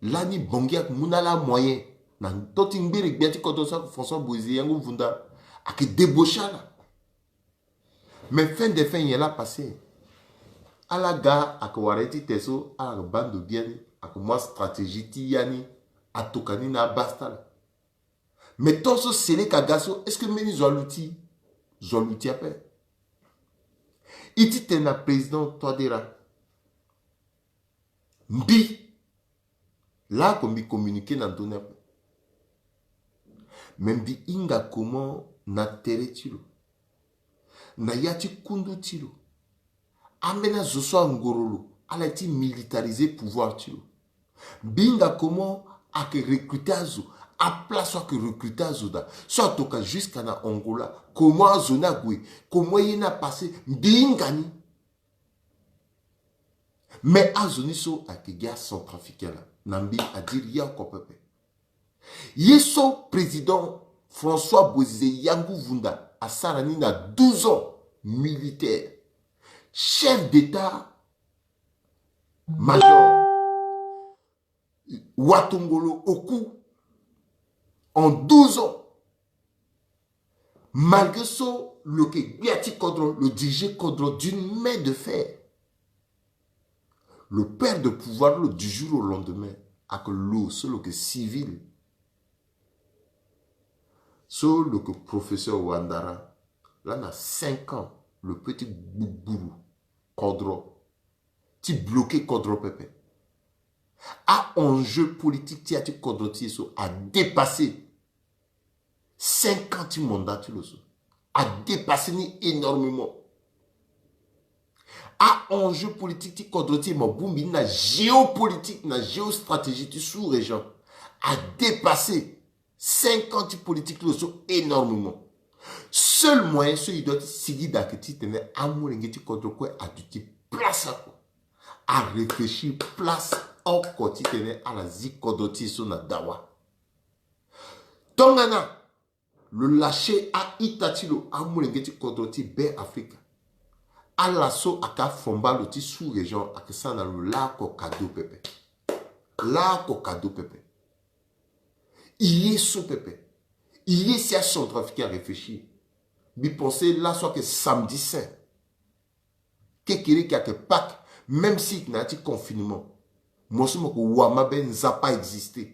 lani Bangui ayeke mu na ala amoyen. Na temps ti ngbere gbia ti kodro so ayeke François Bozizé Yangou Vunda ayeke débaucher ala. Mais fin de fin nyen laa passé? Ala ga ayeke wara ye ti te so ala yeke baa ndo biani, ayeke mu astratégie ti ya ni, atoka ni na abase ti ala. Mais tant so Seleka aga so, est-ce que mbeni zo aluti? Zo aluti ape. E ti tene na président Touadéra, mbi laa oko mbi communiqué na ndö ni ape. Mais mbi hinga comment na tere ti lo, na ya ti kundu ti lo, ambeni azo so angoro lo, ala ye ti militariser pouvoir ti lo. Mbi hinga comment ayeke recruter azo, aplace so ayeke recruter azo daa, so atoka jusqu'à na Angola, comment azo ni ague, comment ye ni apassé, mbi hinga ni. Mais azo ni so ayeke gi acentrafricain laa, na mbi adiri ya oko pepe. Ye so président François Bozizé Yangou Vunda asara ni na douze ans militaire, chef d'état major watongolo oku en douze ans. Malgré so lo yeke gbia ti kodro, lo dirige kodro d'une main de fer. Lo perdre pouvoir lo du jour au lendemain avec lo so lo yeke civil. So lo yeke professeur Ouattara, laa na cinq ans lo peut ti gbugburu kodro, ti bloquer kodro pepe. A enjeu politique ti ya ti kodro ti e so a dépasser cinq ans ti mandat ti lo so. A dépasser ni énormément. A enjeu politique ti kodro ti e mo bongbi ni na géopolitique, na géostratégie ti sous-région. A dépasser cinq ans ti politique ti lo so énormément. Seul moyen so e doit ti sigi daa ayeke titene amolenge ti kodro kue aduti place oko, a réfléchir place oko titene ala zi kodro ti e so na dawa. Tongana lo lâcher a-ita ti lo, amolenge ti kodro ti Be Afrika, ala so ayeke afomba lo ti sous-région ayeke sara na lo laa oko cadeau pepe. Laa oko cadeau pepe. E ye so pepe. E ye si acentrafricain aréfléchir. Mbi pensé laso ayeke samedi saint. Kekereke ayeke Pâques. Même si na ya ti confinement, mo so mo yeke wama be Nzapa existe.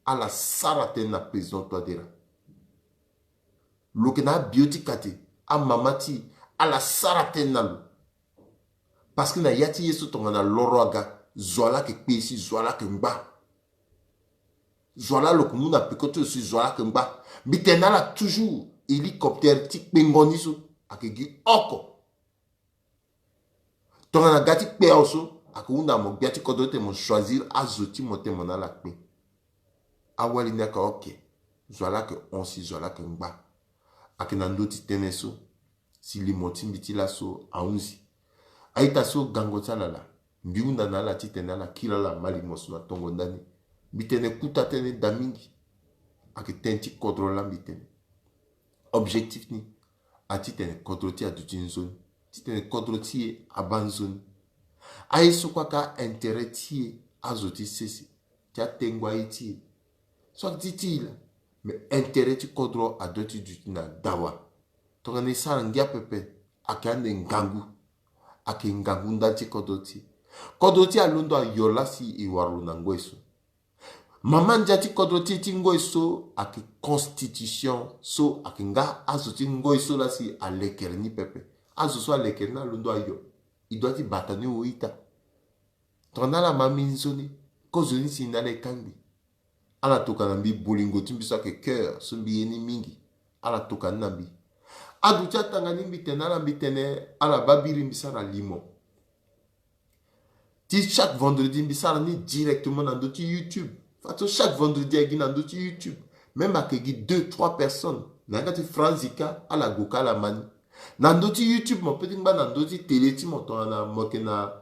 Ala sara tënë na président Touadéra. Lo yeke na abio ti kate, amama ti e, ala sara tënë na lo. Parce que na ya ti ye so tongana loro aga, zo wa laa ayeke kpe si zo wa laa ayeke ngba. Zo wa laa lo yeke mu na peko ti lo si zo wa laa ayeke ngba. Mbi tene na ala toujours, hélicoptère ti kpengo ni so ayeke gi oko. Tongana ga ti kpe awe so, ayeke hunda mo gbia ti kodro ti tene mo choisir azo ti mo ti tene mo na ala kpe. Awali ni ayeke ok. Zo wa laa ayeke hon si zo wa laa ayeke ngba. Ayeke na ndö ti tënë so si limo ti mbi ti laso ahunzi. A-ita so gango ti ala laa, mbi hunda na ala ti tene ala kiri ala ma limo so na tongo ndani. Mbi tene kuta tënë daa mingi. Ayeke tënë ti kodro laa mbi tene. Objectif ni, a ti tene kodro ti e aduti nzoni, ti tene kodro ti e abaa nzoni. Aye so kue aka intérêt ti e, azo ti sese, ti atengo aye ti e. So ake ti ti e laa. Mais intérêt ti kodro adoit ti duti na dawa. Tongana e sara ngia pepe, ake ande ngangu. Ake ngangu ndali ti kodro ti e. Kodro ti e alondo ayo laa si e wara lo na ngoi so. Mama ndia ti kodro ti e ti ngoi so ake constitution so ake nga azo ti ngoi so laa si alekere ni pepe. Azo so alekere ni alondo ayo. E doit ti bata ni o ita. Tongana ala ma mbi nzoni, kozoni si na ala e kangbi. Ala tokua na mbi bolingo ti mbi so ake cœur so mbi ye ni mingi. Ala tokua ni na mbi. Aduti atanga ni mbi tene na ala mbi tene ala baa biri mbi sara limo. Ti chaque vendredi mbi sara ni directement na ndö ti YouTube. Façon chaque vendredi agi na ndö ti YouTube. Même ake gi deux trois personnes na yanga ti Franzi kâ, ala gue kâ ala ma ni. Na ndö ti YouTube mo peut ti ngba na ndö ti télé ti mo tongana mo yeke na,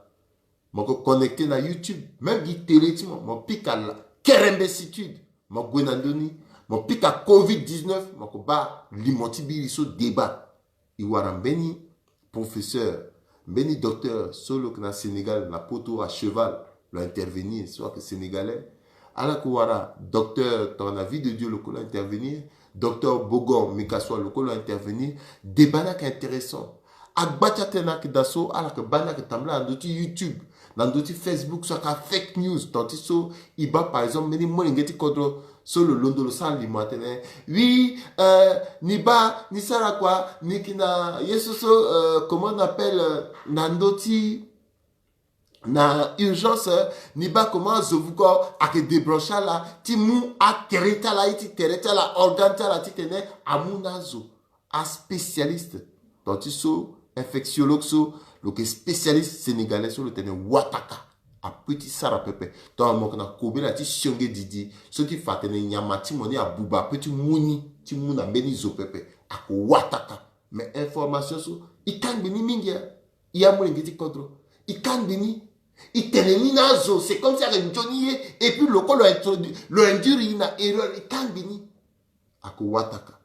mo yeke connecté na YouTube. Même gi télé ti mo, mo pika la kerembesitude, mo gue na ndö ni. Mo pika covid dix-neuf, mo yeke baa limo ti biri so débat. E wara mbeni professeur, mbeni docteur so lo yeke na Sénégal, na poto, à cheval, lo intervenir, so ayeke sénégalais. Ala yeke wara docteur tongana Vie de Dieu, lo kue lo intervenir. Docteur Bogor Mikasoa, lo kue lo intervenir. Débat ni ayeke intéressant. Agba ti atënë ayeke daa so ala yeke baa ni ayeke tambula na ndö ti YouTube, na ndö ti Facebook so aka fake news. Tant ti so e baa par exemple mbeni molenge ti kodro so lo londo lo sara limo atene, oui, euh, ni baa ni sara kua, ni yeke na ye so so, euh, comment on appelle, euh, na ndö ti, na urgence, euh, ni baa comment azo vuko ayeke débranché ala ti mu atere ti ala, ye ti tere ti ala, organe ti ala titene amu na azo. Aspécialiste, tant ti so infectiologue so, lo yeke spécialiste sénégalais so lo tene wataka. Apeut ti sara pepe. Tongana mo yeke na kobela ti sionge didi so ti fa atene nyama ti mo ni abuba, apeut ti mu ni ti mu na mbeni zo pepe. Ake wataka. Mais information so e kangbi ni mingi, hein. E amolenge ti kodro, e kangbi ni. E tene ni na azo, c'est comme si ayeke nzoni ye. Et puis lo kue lo introduit, lo induire e na erreur, e kangbi ni. Ake wataka.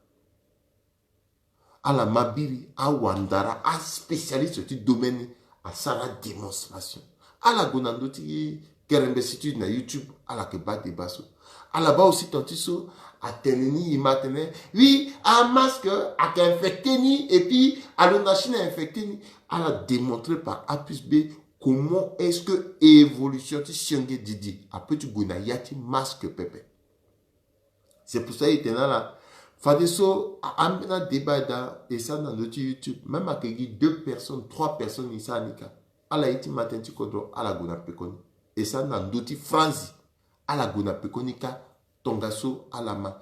Ala ma biri awandara, aspécialiste ti domaine ni, asara démonstration. Ala gue na ndö ti kerembesitude na YouTube, ala yeke baa débat so. Ala baa aussi tant ti so atene ni e ma atene, oui, amasque ayeke infecté ni, et puis alo na Chine a infecté ni. Ala démontré par A plus B comment est-ce que évolution ti sionge didi apeut ti gue na ya ti masque pepe. C'est pour ça e tene na ala, fadeso a, ambeni adébat daa e sara ni na ndö ti YouTube. Même ayeke gi deux personnes, trois personnes e sara ni kâ. Ala ye ti ma tënë ti kodro, ala gue na pekoni. E sara ni na ndö ti Franzi, ala gue na pekoni kâ. Tongaso ala ma.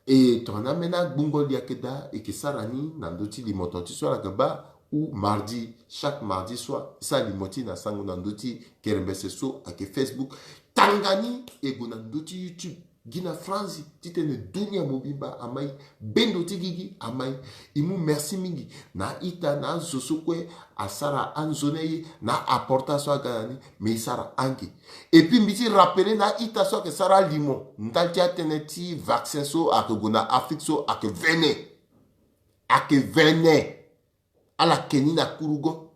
E tongana ambeni agbungo li ayeke daa, e yeke sara ni na ndö ti limo tant ti so ala yeke baa, ou mardi, chaque mardi soir e sara limo ti e na sango na ndö ti kerembese so ayeke Facebook. Tanga ni e gue na ndö ti YouTube. Gi na Franzi titene dunia mobimba amai, bendo ti gigi amai. E mu merci mingi na a-ita na azo so kue asara anzoni aye na apporter so aga na ni, me e sara ange. Et puis mbi ti rappeler na a-ita so ayeke sara alimo ndali ti atënë ti vaccin so ayeke gue na Afrique so ayeke vene. Ayeke vene. Ala ke ni na kurugo.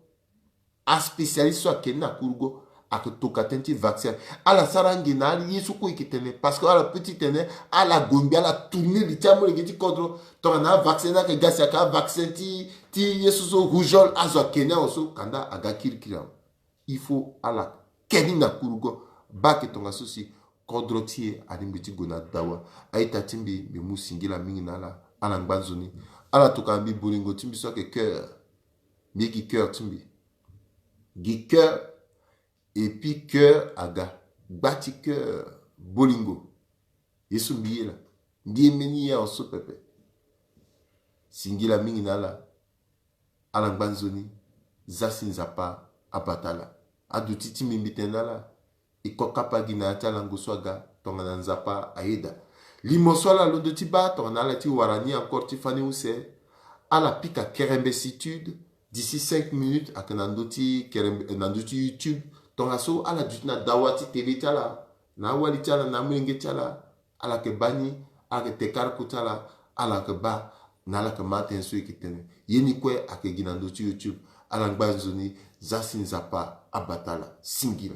Aspécialiste so ake ni na kurugo, ayeke toka tënë ti vaccin. Ala sara nge na ala ye so kue e yeke tene, parce que ala peut ti tene ala gue ngbi ala tourner li ti amolenge ti kodro. Tongana avaccin ni ayeke ga si ayeke avaccin ti ti ye so so rougeole azo ake ni awe so, kanda aga kirikiri awe. Il faut ala ke ni na kurugo. Baa ake tongaso si kodro ti e alingbi ti gue na dawa. A-ita ti mbi, mbi mu singila mingi na ala. Ala ngba nzoni. Ala tokua na mbi bolingo ti mbi so ayeke cœur. Mbi ye gi cœur ti mbi. Gi cœur. Et puis cœur aga. Gba ti cœur. Bolingo. Ye so mbi ye laa, mbi ye mbeni ye awe so pepe. Singila mingi na ala. Ala ngba nzoni. Za si Nzapa abata ala. Aduti ti mbi, mbi tene na ala, e ko kapa gi na ya ti alango so aga, tongana Nzapa ayeda. Limo so ala londo ti baa tongana ala ti wara ni encore ti fani use, ala pika kerembesitude. D'ici cinq minutes ayeke na ndö ti kerembe, na ndö ti YouTube. Tongaso ala duti na dawa ti télé ti ala, na awali ti ala, na amolenge ti ala, ala yeke baa ni, ala yeke teka aroko ti ala, ala yeke baa na ala yeke ma atënë so e yeke tene. Ye ni kue ayeke gi na ndö ti YouTube. Ala ngba nzoni. Za si Nzapa abata ala. Singila.